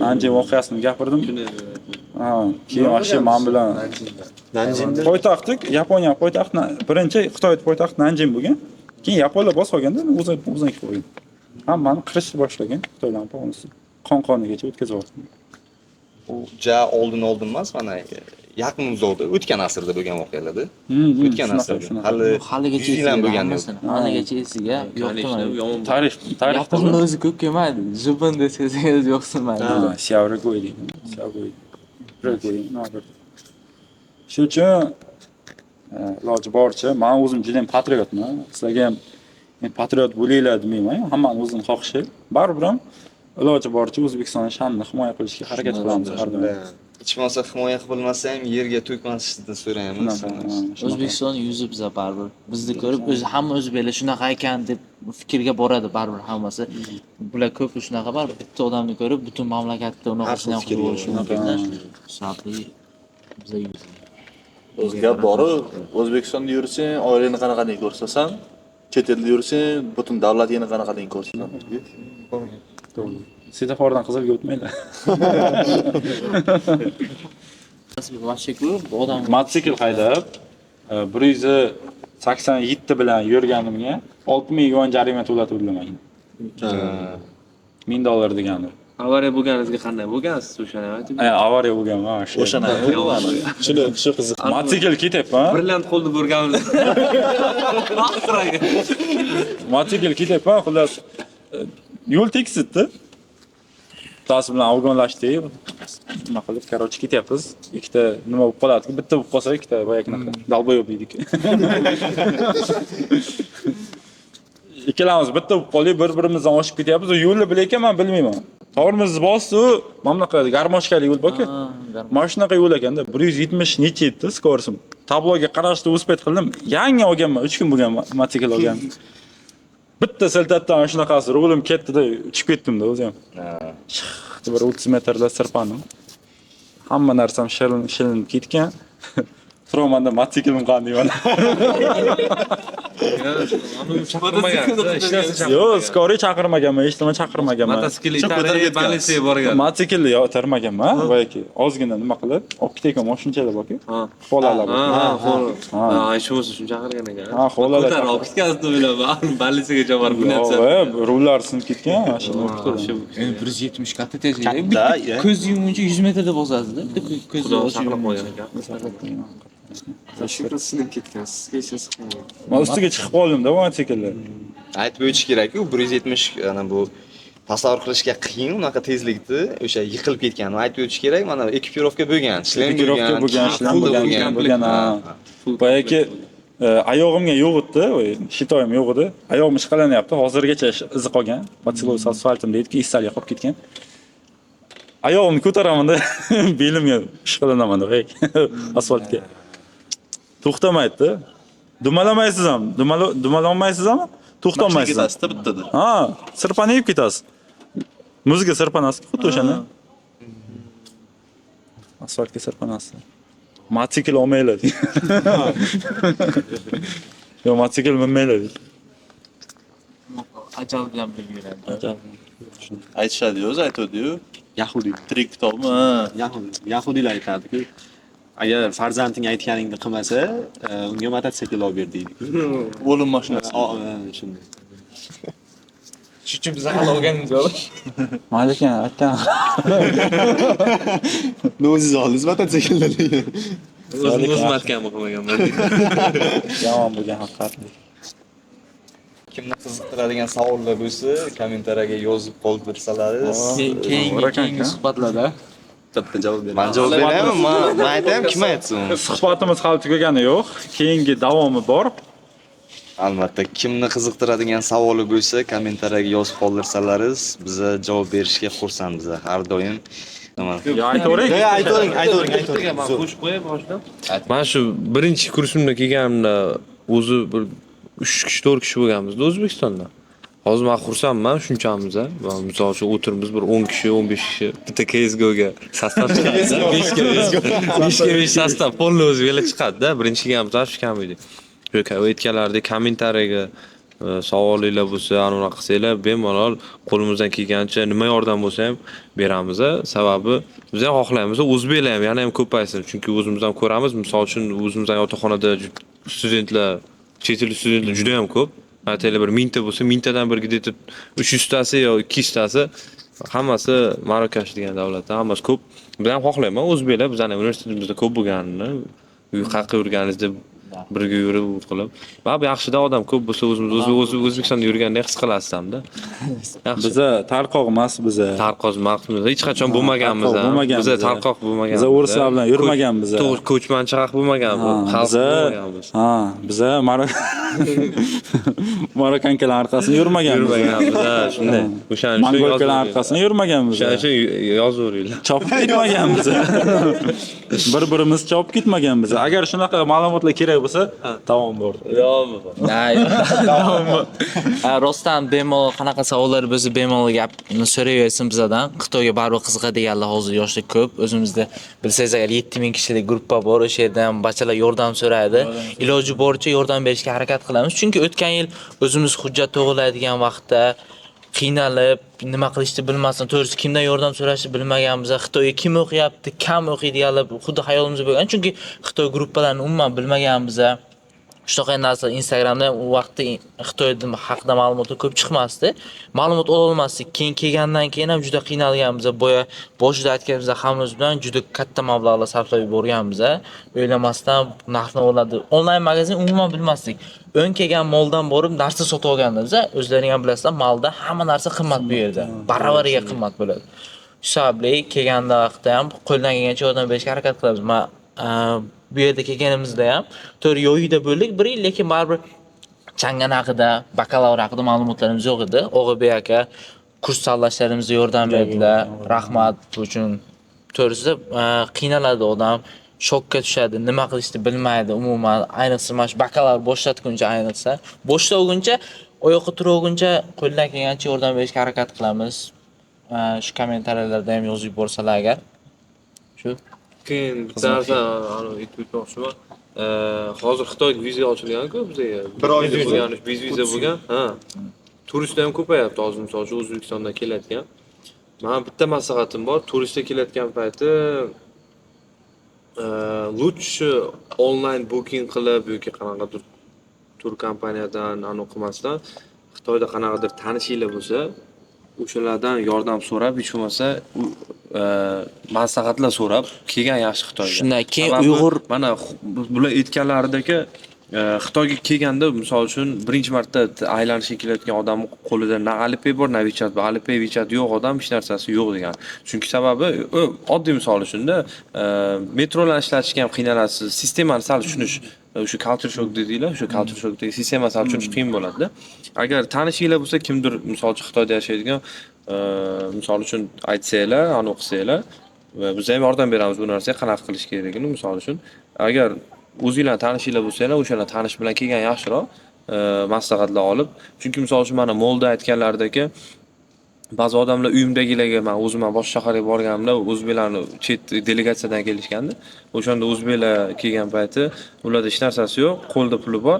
Nanjing voqeasini gapirdim. Ha, keyin вообще men bilan Nanjingda poytaxti, Yaponiya poytaxti, birinchi Xitoy poytaxti Nanjing bo'lgan. Keyin yaponlar bosib olganda o'ziniki qo'ygan. Hammani qirishni boshlagan Xitoylarning polnisi. Qon-qonigacha o'tkazib yubordi. U ja oldin emas, mana yaqin uzoqda o'tgan asrda bo'lgan voqealarda. O'tgan asrda. Hali haligacha yuz yil ham bo'lgani yo'q. Haligacha esiga yo'q. Tarix. Yaponni o'zi ko'p kelmaydi. Jibin desangiz yo'qsinmaydi. Ha, Xiaogoy deydi. Xiaogoy. Shuning uchun iloji boricha men o'zim juda ham patriotman. Sizlarga ham men patriot bo'linglar demayman, hammani o'zining xohishi. Baribir ham iloji boricha O'zbekistonning sha'nini himoya qilishga harakat qilamiz har doim. Hech bo'lmasa himoya qilmasa ham yerga to'kmaslikni so'raymiz. O'zbekiston yuzi biza baribir. Bizni ko'rib o'zi hamma o'zbeklar shunaqa ekan deb fikrga boradi baribir hammasi. Bular ko'p shunaqa baribir bitta odamni ko'rib butun mamlakatda unaqasini ham qilib bo'lishi mumkin. Sababli biza yuzi. O'zi gap bor-u, O'zbekistonda yursang, oilani qanaqaligini ko'rsasan, chet elda yursang, butun davlatini qanaqaligini ko'rsasan. To'g'ri. Svetofordan qizilga o'tmanglar. Вообще-ku odam mototsikl haydab 187 bilan yurganimga 6000 yuan jarima to'latuvdilar menga. $1000 degani. Avariya bo'lganingizga qanday bo'lgansiz o'shani aytib? Avariya bo'lganman o'sha. O'shani. Shu qiziq. Mototsikl ketyapman. Brilliant qo'lni bo'lganmiz. Mototsikl ketyapman, xullas yo'l tekis edi. Bittasi bilan afg'onlashdik. Nima qilib, короче, ketyapmiz. Ikkita nima bo'lib qoladi, bitta bo'lib qolsa, ikkita boyaginaqa dalboyob deydik. Ikkalamiz bitta bo'lib qoldik, bir-birimizdan oshib ketyapmiz. Yo'lni bilayotgan men bilmayman. Tormozni bosdi, mana bunaqa garmoshkali yo'l bor-ku. Mana shunaqa yo'l ekanda, 170 necha edi skorsim. Tabloga qarashni uspet qildim. Yangi olganman, 3 kun bo'lgan mototsikl olgan. Bitta siltatdan shunaqasi rulim ketdi-da, uchib ketdim-da o'zi ham. Chiqdi bir 30 metrda sirpandim. Hamma narsam shilinib ketgan. Turamanda mototsiklim qani deyman. Yo'q, skoriy chaqirmaganman, hech nima chaqirmaganman. Mototsikl itarib politsiyaga borgan. Mototsikl yo'tarmaganman, boyagi ozgina nima qilib, olib ketayotgan mashinchalar bor-ku. Xolalar bor. Ha, shu bo'lsa shuni chaqirgan ekan. Ha, xolalar. Ko'tarib olib ketgansiz o'ylayman. Politsiyaga borib bunyapsan. Yo'q, rullar sinib ketgan, mashina olib ketadi. 170 katta tezlik. Bitta ko'z yumguncha 100 metrda bosasizda, bitta ko'z saqlab qo'ygan ekan. Shu sinib ketgan, sizga hech narsa qilmagan. Men ustiga chiqib qoldim-da mototsiklda. Aytib o'tish kerak-ku, 170 ana bu tasavvur qilishga qiyin unaqa tezlikni, o'sha yiqilib ketganini aytib o'tish kerak. Mana ekipirovka bo'lgan, shlem bo'lgan, shlem bo'lgan. Boyagi oyog'imga yo'q edi, shitoyim yo'q edi. Oyog'im ishqalanyapti, hozirgacha izi qolgan. Поцелуй с асфальтом deydi-ki, esdalik qolib ketgan. Oyog'imni ko'taraman-da, belimga ishqalanaman-da, asfaltga. To'xtamaydi. Dumalamaysiz ham, dumalolmaysiz ham, to'xtamaysiz. Ketasiz bittada. Ha, sirpanib ketasiz. Muzga sirpanasiz, xuddi o'shani. Asfaltga sirpanasiz. Mototsikl olmanglar. Yo'q, mototsikl minmanglar. Ajal bilan birga yuradi. Ajal. Aytishadi o'zi aytadi-yu. Yahudiy. Tirik kitobmi? Yahudiylar aytadi-ku. Agar farzanding aytganingni qilmasa, unga mototsikl olib ber deydi. O'lim mashinasi. Shunday. Shuning uchun biz hali olganimiz yo'q. Mayli ekan, aytgan. O'zingiz oldingiz mototsiklni. O'zim o'zim aytganmi qilmaganman. Yomon bo'lgan haqiqatlik. Kimni qiziqtiradigan savollar bo'lsa, kommentariyaga yozib qoldirsalaringiz. Keyingi suhbatlarda Bitta javob beraman. Men javob beraymi? Men aytaymi, kim aytsin? Suhbatimiz hali tugagani yo'q. Keyingi davomi bor. Albatta, kimni qiziqtiradigan savoli bo'lsa, kommentariyaga yozib qoldirsalaringiz, biza javob berishga xursandmiz har doim. Aytavering. Aytavering, aytavering, aytavering. Men qo'shib qo'yay boshidan. Mana shu birinchi kursimda kelganimda o'zi bir 3 kishi, 4 kishi bo'lganmiz O'zbekistonda. Hozir men xursandman shunchamiz. Misol uchun o'tiribmiz bir 10 kishi, 15 kishi bitta CS:GO'ga sostav chiqadi. 5 ga 5 ga 5 sostav polni o'zi vela chiqadi-da. Birinchi kelganimiz shu kam edi. Aytganlaridek kommentariyaga savolinglar bo'lsa, anaqa qilsanglar, bemalol qo'limizdan kelgancha nima yordam bo'lsa ham beramiz. Sababi biz ham xohlaymiz, o'zbeklar ham yana ham ko'paysin. Chunki o'zimiz ham ko'ramiz, misol uchun o'zimizning yotoqxonada studentlar, chet ellik studentlar juda ham ko'p. Aytaylik bir 1000 ta bo'lsa, 1000 tadan bir где-то 300 tasi yo 200 tasi hammasi Marokash degan davlatda, hammasi ko'p. Biz ham xohlayman, o'zbeklar bizning universitetimizda ko'p bo'lganini, qayerga yurganingizda birga yurib u qilib. Baribir yaxshida odam ko'p bo'lsa o'zimiz O'zbekistonda yurgandek his qilasiz hamda. Yaxshi. Biza tarqoq emas biza. Tarqoq emasmiz. Hech qachon bo'lmaganmiz. Biza tarqoq bo'lmaganmiz. Biza o'rislar bilan yurmaganmiz. To'g'ri, ko'chmanchi xalq bo'lmaganmiz. Xalq bo'lmaganmiz. Ha, biza Marokankalar orqasini yurmaganmiz. Yurmaganmiz, ha, shunday. O'shaning uchun Mongolkalar orqasini yurmaganmiz. O'shaning uchun yozaveringlar. Chopib ketmaganmiz. Bir-birimiz chopib ketmaganmiz. Agar shunaqa ma'lumotlar kerak bo'lsa, davom bor. Davomi bor. Davomi. Rostdan bemalol qanaqa savollar bo'lsa bemalol gapni so'rayversin bizadan. Xitoyga baribir qiziqadiganlar hozir yoshlar ko'p. O'zimizda bilsangiz agar 7000 kishilik gruppa bor, o'sha yerda ham bachalar yordam so'raydi. Iloji boricha yordam berishga harakat qilamiz. Chunki o'tgan yil o'zimiz hujjat to'g'rilaydigan vaqtda qiynalib, nima qilishni bilmasdan, to'g'risi kimdan yordam so'rashni bilmaganmiz. Xitoyga kim o'qiyapti, kam o'qiydiganlar xuddi hayolimizda bo'lgan. Chunki Xitoy gruppalarini umuman bilmaganmiz. Shunaqa narsa Instagramda u vaqtda Xitoy haqida ma'lumotlar ko'p chiqmasdi. Ma'lumot ola olmasdik. Keyin kelgandan keyin ham juda qiynalganmiz. Boya boshida aytganimizda hammamiz bilan juda katta mablag'lar sarflab yuborganmiz. O'ylamasdan narxni oladi. Onlayn magazin umuman bilmasdik. O'ng kelgan moldan borib narsa sotib olganmiz. O'zlaring ham bilasizlar, malda hamma narsa qimmat bu yerda. Baravariga qimmat bo'ladi. Shu sababli kelganda vaqtda ham qo'ldan kelgancha yordam berishga harakat qilamiz. Men bu yerda kelganimizda ham to'g'ri yo'yida bo'ldik bir yil, lekin baribir Changan haqida, bakalavr haqida ma'lumotlarimiz yo'q edi. Og'ibek aka kurs tanlashlarimizga yordam berdilar. Rahmat bu uchun. To'g'risi qiynaladi odam, shokka tushadi, nima qilishni bilmaydi umuman. Ayniqsa mana shu bakalavr boshlatguncha, ayniqsa boshlaguncha, oyoqqa turaguncha qo'ldan kelgancha yordam berishga harakat qilamiz. Shu kommentariyalarda ham yozib yuborsalar agar. Shu. Keyin bitta narsa aytib o'tmoqchiman. Hozir Xitoyga viza ochilgan-ku bizga. Bir oy bo'lgan, biz viza bo'lgan. Ha. Turistlar ham ko'payapti hozir, misol uchun O'zbekistondan kelayotgan. Mana bitta maslahatim bor. Turistlar kelayotgan payti лучше onlayn booking qilib yoki qanaqadir tur kompaniyadan anaqa qilmasdan Xitoyda qanaqadir tanishinglar bo'lsa, o'shalardan yordam so'rab, hech bo'lmasa maslahatlar so'rab kelgan yaxshi Xitoyga. Shundan keyin Uyg'ur mana bular aytganlaridagi Xitoyga kelganda misol uchun birinchi marta aylanishga kelayotgan odam qo'lida na Alipay bor, na WeChat bor. Alipay, WeChat yo'q odam hech narsasi yo'q degan. Chunki sababi oddiy misol uchunda metrolarni ishlatishga ham qiynalasiz, sistemani sal tushunish, o'sha culture shock dedinglar, o'sha culture shockdagi sistemani sal tushunish qiyin bo'ladi-da. Agar tanishinglar bo'lsa, kimdir misol uchun Xitoyda yashaydigan, misol uchun aytsanglar, anaqa qilsanglar, va biz ham yordam beramiz bu narsaga qanaqa qilish kerakligini misol uchun. Agar o'zinglar tanishinglar bo'lsanglar, o'shalar tanish bilan kelgan yaxshiroq, maslahatlar olib. Chunki misol uchun mana molda aytganlaridagi ba'zi odamlar uyimdagilarga, men o'zim ham boshqa shaharga borganimda o'zbeklarni chet delegatsiyadan kelishgandi. O'shanda o'zbeklar kelgan payti ularda hech narsasi yo'q, qo'lda puli bor.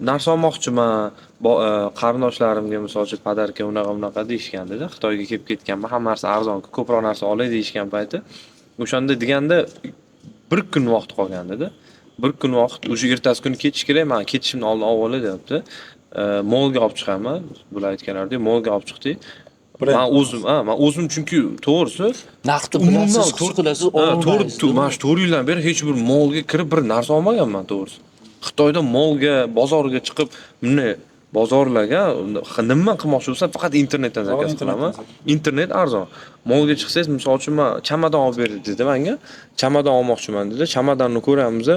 Narsa olmoqchiman, qarindoshlarimga misol uchun podarka unaqa deyishgandi-da. Xitoyga kelib ketganman, hamma narsa arzon, ko'proq narsa olay deyishgan payti. O'shanda deganda Bir kun vaqt qolgan dedi. Bir kun vaqt, o'sha ertasi kuni ketish kerak, men ketishimni oldin olib deyapti. Molga olib chiqaman. Bular aytganlaridek molga olib chiqdik. Men o'zim chunki to'g'risi narxni bilasiz, his qilasiz, olmaysiz. Mana shu 4 yildan beri hech bir molga kirib bir narsa olmaganman to'g'risi. Xitoyda molga, bozorga chiqib, bunday bozorlarga nima qilmoqchi bo'lsam faqat internetdan zakaz qilaman. Internet arzon. Molga chiqsangiz, misol uchun men chamadon olib ber dedi menga. Chamadon olmoqchiman dedi. Chamadonni ko'ramiz,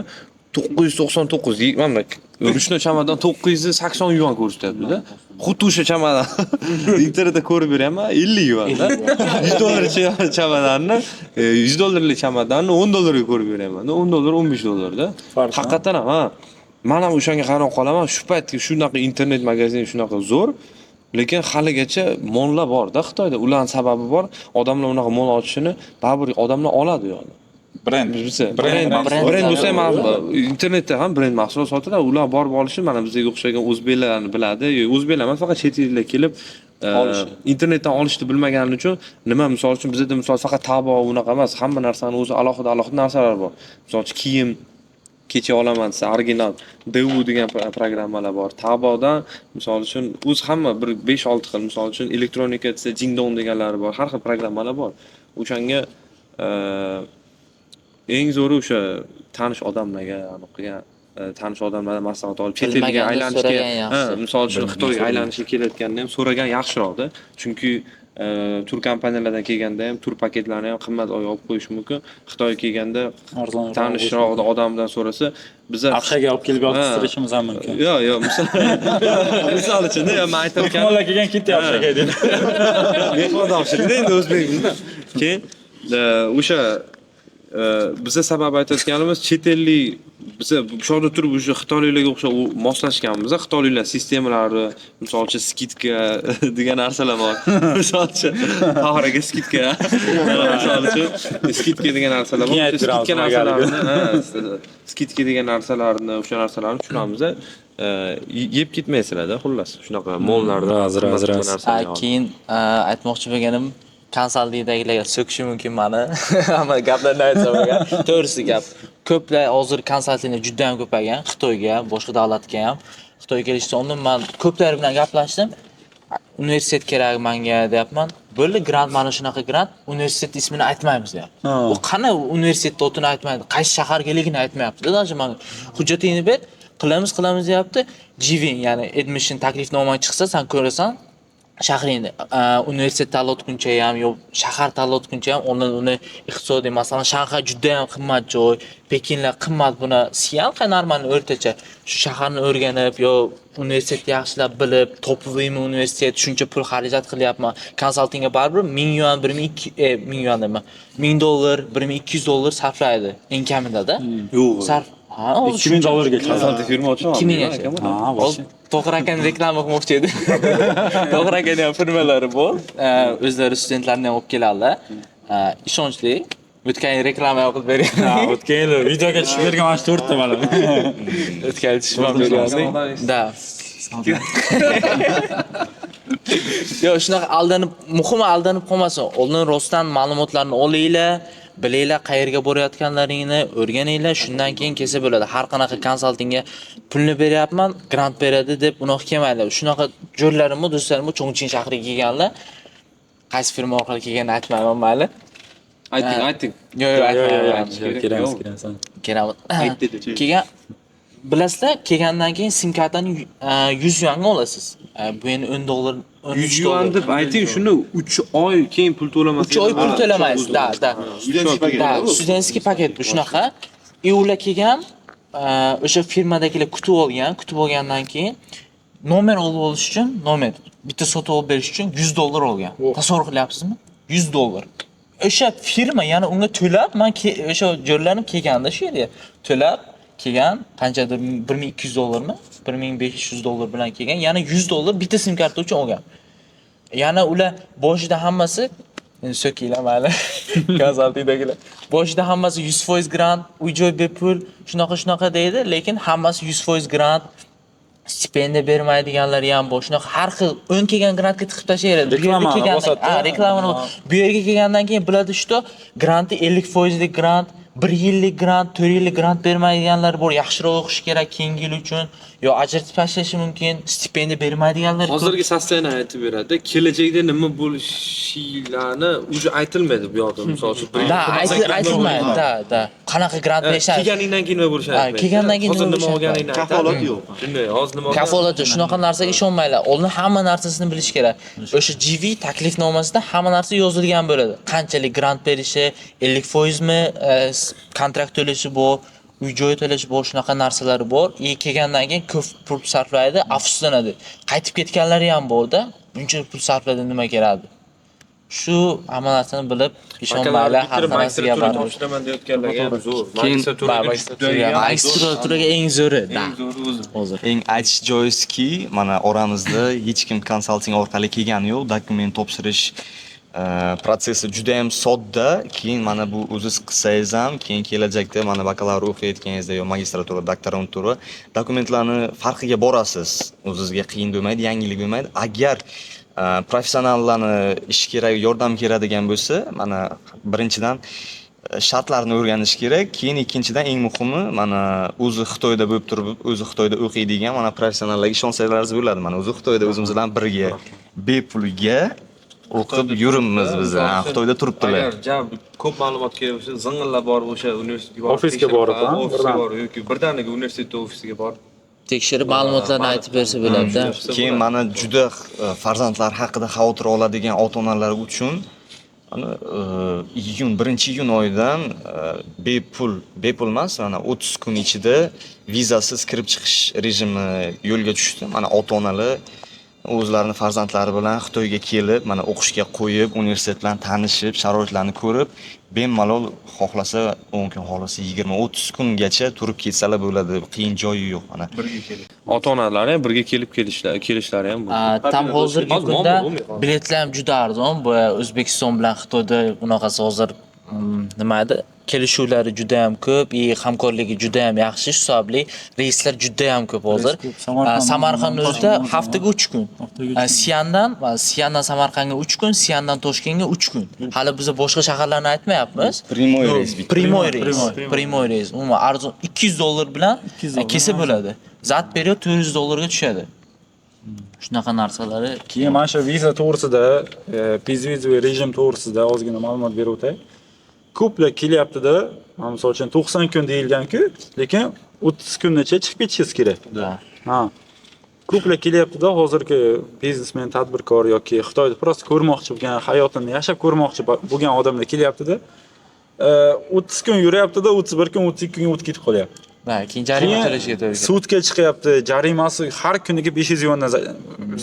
999 mana ruchnoy chamadon 980 yuan ko'rsatyapti-da. Xuddi o'sha chamadon internetda ko'rib beryapman 50 yuanda. 100 dollar chamadonni, 100 dollarlik chamadonni 10 dollarga ko'rib beryapman. 10 dollar 15 dollarda. Haqiqatan ham, ha. Men ham o'shanga hayron qolaman. Shu paytda shunaqa internet magazin shunaqa zo'r, lekin haligacha mollar bor-da Xitoyda. Ularning sababi bor. Odamlar unaqa mol ochishini baribir odamlar oladi u yoqda. Brend brend bo'lsa ham internetda ham brend mahsulot sotiladi. Ular borib olishi mana bizga o'xshagan o'zbeklarni biladi. O'zbeklar emas, faqat chet elliklar kelib internetdan olishni bilmagani uchun nima, misol uchun bizda misol faqat Taobao unaqa emas, hamma narsani o'zi alohida alohida narsalar bor. Misol uchun kiyim kecha olaman desa original Dewu degan programmalar bor. Taobaodan misol uchun o'z hamma bir 5-6 xil, misol uchun elektronika desa Jingdong deganlari bor, har xil programmalar bor. O'shanga eng zo'ri o'sha tanish odamlarga qilgan, tanish odamlardan maslahat olib chet elga aylanishga, misol uchun Xitoyga aylanishga kelayotganda ham so'ragan yaxshiroqda. Chunki tur kompaniyalardan kelganda ham tur paketlarini ham qimmat olib qo'yish mumkin. Xitoyga kelganda tanishroq odamdan so'rasa, biza Afshaga olib kelib yotqiztirishimiz ham mumkin. Yo'q, yo'q, misol uchun, men aytayotganim mehmonlar kelgan ketdi Afshaga dedi. Mehmon topshirdi endi o'zbekmiz. Keyin o'sha biza sabab aytayotganimiz chet ellik biza shu yerda turib o'sha xitoyliklarga o'xshab moslashganmiz. Xitoyliklar sistemalari, misol uchun skidka degan narsalar bor. Misol uchun Tohiraga skidka, misol uchun skidka degan narsalar bor. Skidka narsalarni, skidka degan narsalarni, o'sha narsalarni tushunamiz. Yeb ketmaysizlar-da, xullas. Shunaqa mollarda raz. Keyin aytmoqchi bo'lganim konsaltingdagilarga so'kishi mumkin mani. Hamma gaplarni aytsam agar. To'g'risi gap. Ko'plar hozir konsaltinglar juda ham ko'paygan, Xitoyga ham, boshqa davlatga ham. Xitoyga kelishdan oldin men ko'plar bilan gaplashdim. Universitet kerak menga deyapman. Bo'ldi, grant mana shunaqa grant, universitet ismini aytmaymiz deyapti. U qani universitet otini aytmaydi, qaysi shahargaligini aytmayapti. Даже menga hujjatingni ber, qilamiz deyapti. GV, ya'ni admission taklifnoma chiqsa, sen ko'rasan shahringni universitet tanlatguncha ham yo shahar tanlatguncha ham oldin uni iqtisodiy, masalan, Shanxay juda ham qimmat joy, Pekinlar qimmat, buni Sian normal o'rtacha. Shu shaharni o'rganib yo universitetni yaxshilab bilib, topoviymi universitet, shuncha pul xarajat qilyapman. Konsaltingga baribir 1000 yuan, 1000 yuan nima? 1000 dollar, 1200 dollar sarflaydi eng kamida-da. Yo'q. Sarf ha, 2000 dollarga konsalting firma ochaman. 2000 gacha. Tohir akani reklama qilmoqchi edi. Tohir akani ham firmalari bor. O'zlari studentlarni ham olib keladilar. Ishonchli. O'tgan yil reklama ham qilib bergan. Ha, o'tgan yil videoga tushib bergan mana shu 4 ta bola. O'tgan yil tushib ham bergandik. Da. Yo'q, shunaqa aldanib, muhimi aldanib qolmasin. Oldin rostdan ma'lumotlarni olinglar, bilinglar qayerga borayotganlaringni, o'rganinglar, shundan keyin kelsa bo'ladi. Har qanaqa konsaltingga pulni beryapman, grant beradi deb unaqa kelmaydi. Shunaqa jo'rlarim, do'stlarim Chongqing shahriga kelganlar. Qaysi firma orqali kelganini aytmayman, mayli. Ayting, ayting. Yo'q, yo'q, aytmayman. Kelamiz, kelamiz. Kelgan bilasizlar, kelgandan keyin sim kartani 100 yuanga olasiz. Bu endi 10 dollar, 100 yuan deb ayting, shuni 3 oy keyin pul to'lamaysiz. 3 oy pul to'lamaysiz. Da, da. Studentskiy paket bu shunaqa. Ular kelgan, o'sha firmadagilar kutib olgan, kutib olgandan keyin nomer olib olish uchun, nomer bitta sotib olib berish uchun 100 dollar olgan. Tasavvur qilyapsizmi? 100 dollar. O'sha firma, ya'ni unga to'lab, men o'sha jo'rlanib kelganda shu yerga to'lab kelgan, qanchadir 1200 dollarmi? 1500 dollar bilan kelgan, yana 100 dollar bitta sim karta uchun olgan. Yana ular boshida hammasi, endi so'kinglar mayli, konsaltingdagilar. Boshida hammasi 100% grant, uy-joy bepul, shunaqa deydi, lekin hammasi 100% grant, stipendiya bermaydiganlari ham bor. Shunaqa har xil o'n kelgan grantga tiqib tashlayveradi. Reklamani bosadi. Ha, reklamani. Bu yerga kelgandan keyin biladi, shu granti 50%lik grant, 1 yillik grant, 4 yillik grant bermaydiganlar bor. Yaxshiroq o'qish kerak keyingi yil uchun. Yo ajratib tashlashi mumkin, stipendiya bermaydiganlar ko'p. Hozirgi состояние aytib beradi. Kelajakda nima bo'lishini уже aytilmaydi bu yoqda, misol uchun. Да, aytilmaydi, да, да. Qanaqa grant berishadi? Kelganingdan keyin nima bo'lishini aytmaydi. Kelgandan keyin hozir nima nima bo'lishini olganingni aytadi. Kafolat yo'q. Shunday, hozir nima olgan? Kafolat yo'q. Shunaqa narsaga ishonmanglar. Oldin hamma narsasini bilish kerak. O'sha GV taklifnomasida hamma narsa yozilgan bo'ladi. Qanchalik grant berishi, 50% mi, kontrakt to'lashi bor, uy joy to'lashi bor, shunaqa narsalar bor. И kelgandan keyin ko'p pul sarflaydi, afsuslanadi. Qaytib ketganlari ham bor-da. Buncha pul sarfladi, nima kerak? Shu hamma narsani bilib, ishonmanglar, har Bitirib narsaga magistratura baribir. topshiraman deyotganlarga ham zo'r. Keyin- Magistratura Magistraturaga eng zo'ri, да. eng zo'ri o'zi. Hozir. Eng aytish joizki, mana oramizda hech kim konsalting orqali kelgani yo'q. Dokument topshirish protsessi juda ham sodda. Keyin mana bu o'ziz qilsangiz ham, keyin kelajakda mana bakalavr o'qiyotganingizda yo magistratura, doktorantura dokumentlarni farqiga borasiz. O'zizga qiyin bo'lmaydi, yangilik bo'lmaydi. Agar professionallarni ish kerak, yordam kerak degan bo'lsa, mana birinchidan shartlarni o'rganish kerak, keyin ikkinchidan eng muhimi mana o'zi Xitoyda bo'lib turib, o'zi Xitoyda o'qiydigan mana professionallarga ishonsalaringiz bo'ladi. Mana o'zi Xitoyda o'zimiz bilan birga bepulga o'qib yuribmiz biz. Ha, Xitoyda turibdilar. Agar ja ko'p ma'lumot kerak bo'lsa, zing'illab borib o'sha universitetga borib, Ofisga tekshirib, borib, ha, ha, ofisga birdan. borib yoki birdaniga universitet ofisiga borib Tekshirib ma'lumotlarni aytib bersa bo'ladi-da. Keyin mana juda farzandlar haqida xavotir oladigan ota-onalar uchun mana iyun, 1-iyun oyidan bepul, bepul emas, mana 30 kun ichida vizasiz kirib chiqish rejimi yo'lga tushdi. Mana ota-onalar o'zlarini farzandlari bilan Xitoyga kelib, mana o'qishga qo'yib, universitet bilan tanishib, sharoitlarni ko'rib, bemalol xohlasa 10 kun, xohlasa 20-30 kungacha turib ketsalar bo'ladi. Qiyin joyi yo'q mana. Birga kelib. Ota-onalar ham birga kelib kelishlari ham bu. Tam hozirgi Hozir kunda muammo bo'lmaydi hozir. biletlar ham juda arzon. Bu O'zbekiston bilan Xitoyda bunaqasi hozir nima edi? Kelishuvlari juda ham ko'p, и hamkorligi juda ham yaxshi. Shu sababli reyslar juda ham ko'p hozir. Reys ko'p. Samarqand- Samarqand o'zida haftaga 3 kun. Haftaga 3 kun. Siandan Samarqandga 3 kun, Siandan Toshkentga 3 kun. Hali biz boshqa shaharlarni aytmayapmiz. Primoy reys bitta. Primoy reys. Primoy. Primoy reys. Umuman arzon $200 bilan $200 kelsa bo'ladi. Zat berib $400 ga tushadi. Shunaqa narsalari. Keyin mana shu viza to'g'risida, bezvizaviy rejim to'g'risida ozgina ma'lumot berib o'tay. Ko'plar kelyapti-da, mana misol uchun 90 kun deyilgan-ku, lekin 30 kungacha chiqib ketishingiz kerak. Да. Ha. Ko'plar kelyapti-da, hozirgi biznesmen, tadbirkor yoki Xitoyda просто ko'rmoqchi bo'lgan, hayotini yashab ko'rmoqchi bo'lgan odamlar kelyapti-da. 30 kun yuryapti-da, 31 kun, 32 kunga o'tib ketib qolyapti. Да, keyin jarima Keyin to'lashga to'g'ri keladi. Sudga chiqyapti, jarimasi har kuniga 500 yuandan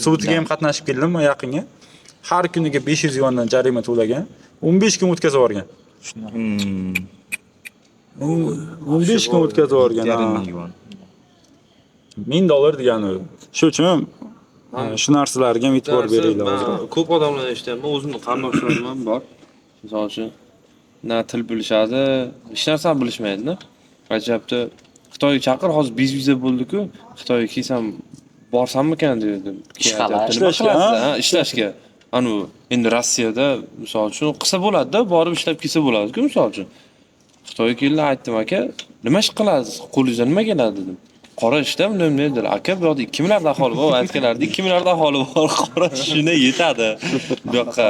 sudga ham qatnashib keldim men yaqinga. Har kuniga 500 yuandan jarima to'lagan, 15 kun o'tkazib yuborgan. 15 kun o'tkazib yuborgan. Yarim Ha. ming yuan. $1000 degani u. Shu uchun shu narsalarga ham e'tibor beringlar Man hozir. ko'p odamlarni eshityapman, o'zimni qarindoshlarim ham bor. Misol uchun, na til bilishadi, hech narsani bilishmaydi-da. Aytyapti, Xitoyga chaqir, hozir bezviza bo'ldi-ku, Xitoyga kelsam borsammikan dedim. Ish qiladi. Aytyapti, nima Ishlashga, qilasiz, ha? ha, ishlashga. Anu endi Rossiyada misol uchun qilsa bo'ladi-da, borib ishlab kelsa bo'ladi-ku misol uchun. Xitoyga keldi, aytdim, aka, nima ish qilasiz? Qo'lingizdan nima keladi dedim. Qora ishda nima dedilar. Aka, bu yoqda 2 milliard aholi bor, aytganlarida 2 milliard aholi bor, qora shuni yetadi. Bu yoqqa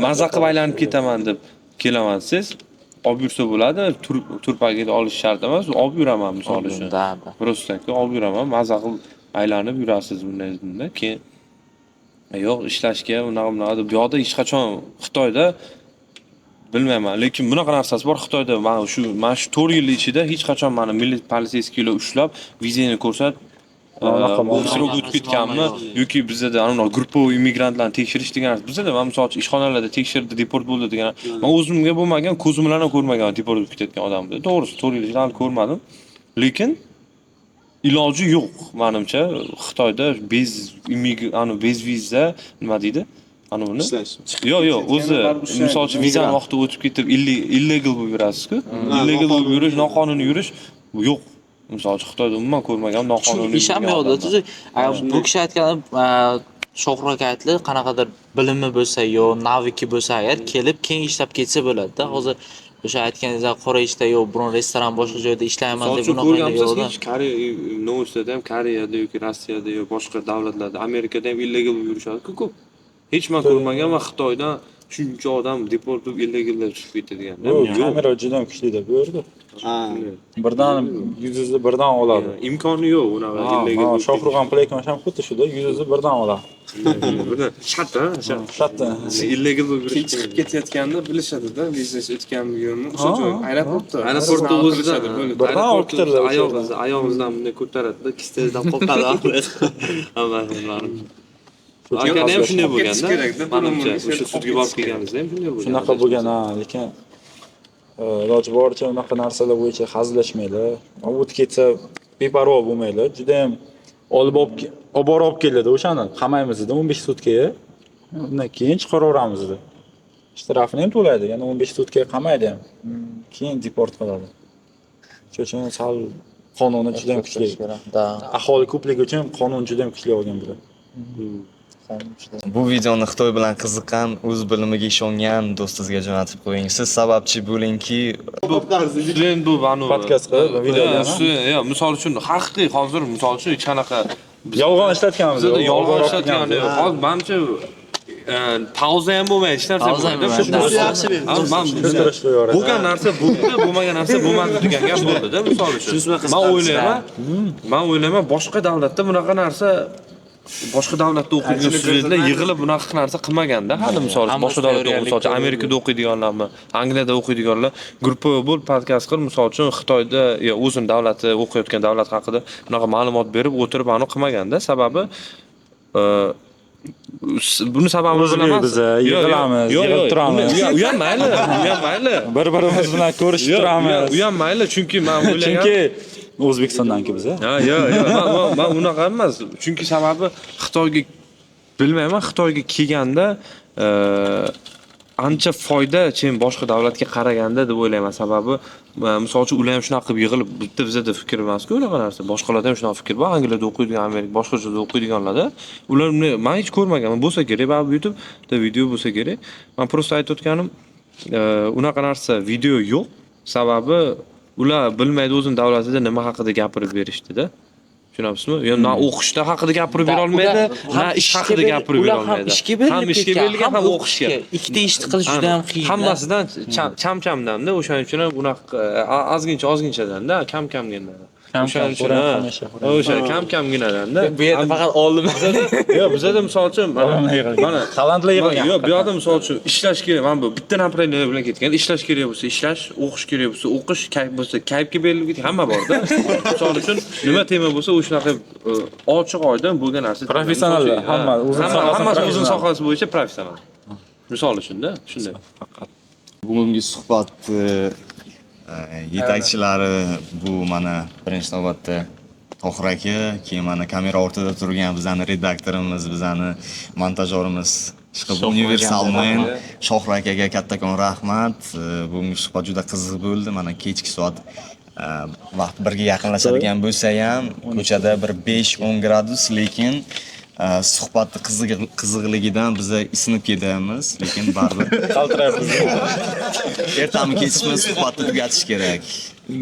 maza qilib aylanib ketaman deb kelaman siz. Olib yursa bo'ladi, turpagini olish shart emas, olib yuraman misol uchun. Да, да. Просто olib yuraman, maza qilib aylanib yurasiz bunday bunda. Keyin yo'q, ishlashga unaqa bunaqa deb bu yoqda hech qachon Xitoyda bilmayman, lekin bunaqa narsasi bor Xitoyda. Mana shu 4 yil ichida hech qachon mani milliy politseyskiylar ushlab, vizani ko'rsat, Unaqa muammo срок o'tib ketganmi yoki bizada ana gruppaviy immigrantlarni tekshirish degan narsa bizada man misol uchun ishxonalarda tekshirdi, deport bo'ldi degan, man o'zimga bo'lmagan, ko'zim bilan ham ko'rmagan deport bo'lib ketayotgan odamni. To'g'risi, 4 yil ichida hali ko'rmadim. Lekin iloji yo'q menimcha Xitoyda без anu без viza nima deydi? Ana uni. Ishlash. Yo'q, yo'q, o'zi misol uchun vizani vaqti o'tib ketib illegal bo'lib yurasiz-ku. Illegal bo'lib yurish, noqonuniy yurish bu yo'q. Misol uchun Xitoyda umuman ko'rmagan noqonuniy Ish ham yurgan yo'qda. odamlar. Tuzuk. Bu kishi aytgani, Shohruh aka aytdi, qanaqadir bilimi bo'lsa yo навык i bo'lsa agar kelib keyin ishlab ketsa bo'ladi-da. Hozir O'sha aytganingizdek qora ishda yo'q, biron restoran boshqa joyda ishlayman Misol deb uchun bunaqa ko'rganmisiz yo'qda. hech Koreya novostida ham, Koreyada yoki Rossiyada yoki boshqa davlatlarda, Amerikada ham illegal bo'lib yurishadi-ku ko'p. Hech man ko'rmaganman Xitoydan shuncha odam deport bo'lib illegallar chiqib ketadigan. Yo'q, kamera juda ham kuchli bu yerda. Birdan yuzingizni birdan oladi. Imkoni yo'q unaqa illegal. Ha, Shohruxon Playcon ham xuddi shuda, yuzingizni birdan oladi. Birdan shatda, shatda. Illegal bo'lib yurish. Chiqib ketayotganda bilishadi-da, biznes o'tganmi yo'qmi, o'sha joy aeroportda. Aeroportda o'zida birdan olib ketadilar. Oyog'ingizdan bunday ko'taradida, kistangizdan qo'rqadi. Hamma. Akada ham shunday bo'lganda, manimcha, o'sha sudga borib kelganimizda ham shunday bo'lgan. Shunaqa bo'lgan, ha, lekin iloji boricha unaqa narsalar bo'yicha hazillashmanglar. O'tib ketsa beparvo bo'lmanglar. Juda ham olib borib olib keladi o'shani. Qamaymiz dedi 15 sutkaga. Undan keyin chiqaraveramiz dedi. Shtrafini ham to'laydi, yana 15 sutkaga qamaydi ham. Keyin deport qiladi. Shuning uchun sal qonuni juda ham kuchli. Aholi ko'pligi uchun qonun juda ham kuchli olgan bular. Bu videoni Xitoy bilan qiziqqan, o'z bilimiga ishongan do'stingizga jo'natib qo'ying. Siz sababchi bo'lingki, student bu podkast qilib videoda. Yo'q, misol uchun haqiqiy hozir misol uchun hech qanaqa yolg'on ishlatganmiz. Yolg'on ishlatgani yo'q. Hozir manimcha pauza ham bo'lmaydi, hech narsa bo'lmaydi. Bo'lgan narsa bo'ldi, bo'lmagan narsa bo'lmadi degan gap bo'ldi-da, misol uchun. Men o'ylayman, boshqa davlatda bunaqa narsa, boshqa davlatda o'qiydigan studentlar yig'ilib bunaqa narsa qilmaganda, hali misol uchun boshqa davlatda, misol uchun Amerikada o'qiydiganlarmi, Angliyada o'qiydiganlar gruppa bo'lib podkast qilib, misol uchun Xitoyda yo o'zini davlati o'qiyotgan davlat haqida bunaqa ma'lumot berib o'tirib ani qilmaganda, sababi buni sababini bilaman. Biz yig'ilamiz, yig'ilib turamiz. U ham mayli, u ham mayli. Bir-birimiz bilan ko'rishib turamiz. U ham mayli, chunki men o'ylagan, chunki O'zbekistondanki biz, ha? Yo'q, yo'q, men unaqa emas. Chunki sababi Xitoyga bilmayman, Xitoyga kelganda ancha foyda, chin boshqa davlatga qaraganda deb o'ylayman. Sababi misol uchun ular ham shunaqa qilib yig'ilib, bitta bizda fikr emas-ku unaqa narsa. Boshqalarda ham shunaqa fikr bor. Angliyada o'qiydigan, Amerika boshqa joyda o'qiydiganlarda ular men hech ko'rmaganman. Bo'lsa kerak, baribir YouTube'da video bo'lsa kerak. Men prosta aytayotganim, unaqa narsa video yo'q. Sababi ular bilmaydi o'zini davlatida nima haqida gapirib berishdida. Tushunapsizmi? Yo, na o'qishda haqida gapirib bera olmaydi, na ish haqida gapirib bera olmaydi. Ham ishga berilgan, ham o'qishga. Ikkita ishni qilish juda ham qiyin. Hammasidan cham-chamdanda, o'shaning uchun ham unaqa ozgincha ozginchadanda, kam-kamgina. O'shaning uchun o'sha kam-kamginadanda. Bu yerda faqat olim. Yo'q, bizada misol uchun mana talantlar yig'ilgan. Yo'q, bu yerda misol uchun ishlash kerak. Mana bu bitta направление bilan ketgan. Ishlash kerak bo'lsa ishlash, o'qish kerak bo'lsa o'qish, kayf bo'lsa kayfga berilib ketgan, hamma borda. Misol uchun nima tema bo'lsa o'shanaqa ochiq oydin bo'lgan narsa. Professionallar, hamma o'zini sohasi bo'yicha professional. Misol uchun-da, shunday. Bugungi suhbat yetakchilari bu mana birinchi navbatda Tohir aka, keyin mana kamera ortida turgan bizani redaktorimiz, bizani montajyorimiz chiqib Universal Man Shohruh akaga kattakon rahmat. Bugungi suhbat juda qiziq bo'ldi. Mana kechki soat vaqt birga yaqinlashadigan bo'lsa ham, ko'chada bir 5-10 gradus, lekin suhbatni qiziqligidan biz isinib ketamiz, lekin baribir qaltirayapmiz. Ertami kechmi suhbatni tugatish kerak.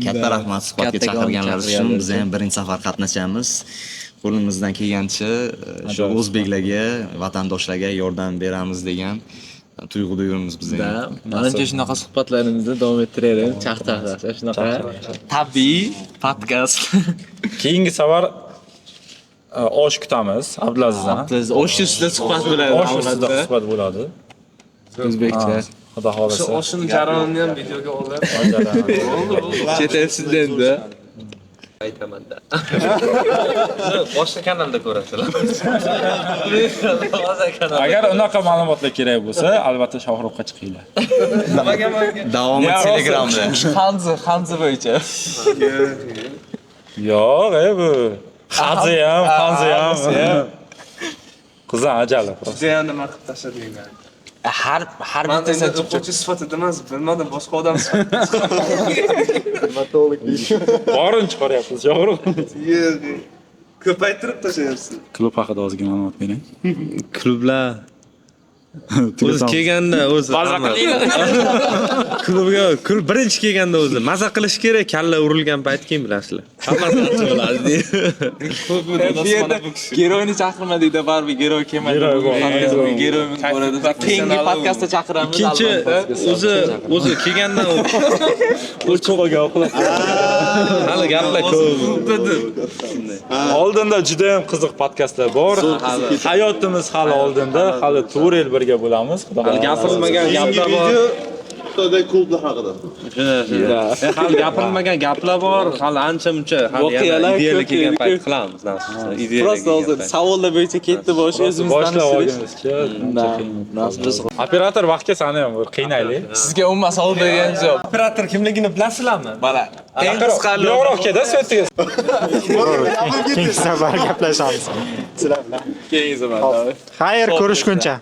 Katta rahmat suhbatga chaqirganlaringiz uchun. Biz ham birinchi safar qatnashamiz. Qo'limizdan kelgancha shu o'zbeklarga, vatandoshlarga yordam beramiz degan tuyg'uda yuribmiz biz ham. Manimcha shunaqa suhbatlarimizni davom ettiraylik. Chaqchaq shunaqa tabiiy podkast. Keyingi safar osh kutamiz Abdulazizdan. Abdulaziz osh ustida suhbat bo'ladi. Osh ustida suhbat bo'ladi. O'zbekcha. Xudo xolasa. Shu oshini jarayonini ham videoga olib. Chet endi. Aytaman-da. Boshqa kanalda ko'rasizlar. Agar unaqa ma'lumotlar kerak bo'lsa, albatta Shohruxga chiqinglar. Nimaga menga? Davomi Telegramda. Hanzi bo'yicha. Yo'q, bu Xazi ham, Hanzi ham. Qizdan ajali. Juda nima qilib tashladinglar. Har bittasi o'quvchi sifatida emas, bilmadim, boshqa odam sifatida. Dermatolog deydi. Borini chiqaryapsiz, Shohruh. Yo'q. Ko'paytirib tashlayapsiz. Klub haqida ozgina ma'lumot bering. Klublar O'zi kelganda o'zi klubga klub birinchi kelganda o'zi maza qilish kerak, kalla urilgan payt keyin bilasizlar. Hammasi yaxshi bo'ladi. Bu yerda geroyni chaqirmadikda, baribir geroy kelmadi. Geroyimiz bo'ladi. Keyingi podkastda chaqiramiz. Ikkinchi o'zi kelganda O'chib qolgan, uxlab. Hali gaplar ko'p. Oldinda juda ham qiziq podkastlar bor. Hayotimiz hali oldinda, hali 4 yil birga bo'lamiz. Xudo Hali gapirilmagan gaplar bor. Xitoydagi klublar haqida. Hali gapirilmagan gaplar bor, hali ancha-muncha, hali yana ideyalar kelgan payt qilamiz nasib. Просто hozir savollar bo'yicha ketdi boshi, o'zimiz boshlab tanishtirish. olgimizcha. Nasib. Operator vaqtga sani ham bir qiynaylik. Sizga umuman savol berganingiz yo'q. Operator kimligini bilasizlarmi? Mana. Eng qisqa Yo'qroq keda svetiga. Keyingi safar gaplashamiz. Keyingi safar. Xayr, ko'rishguncha.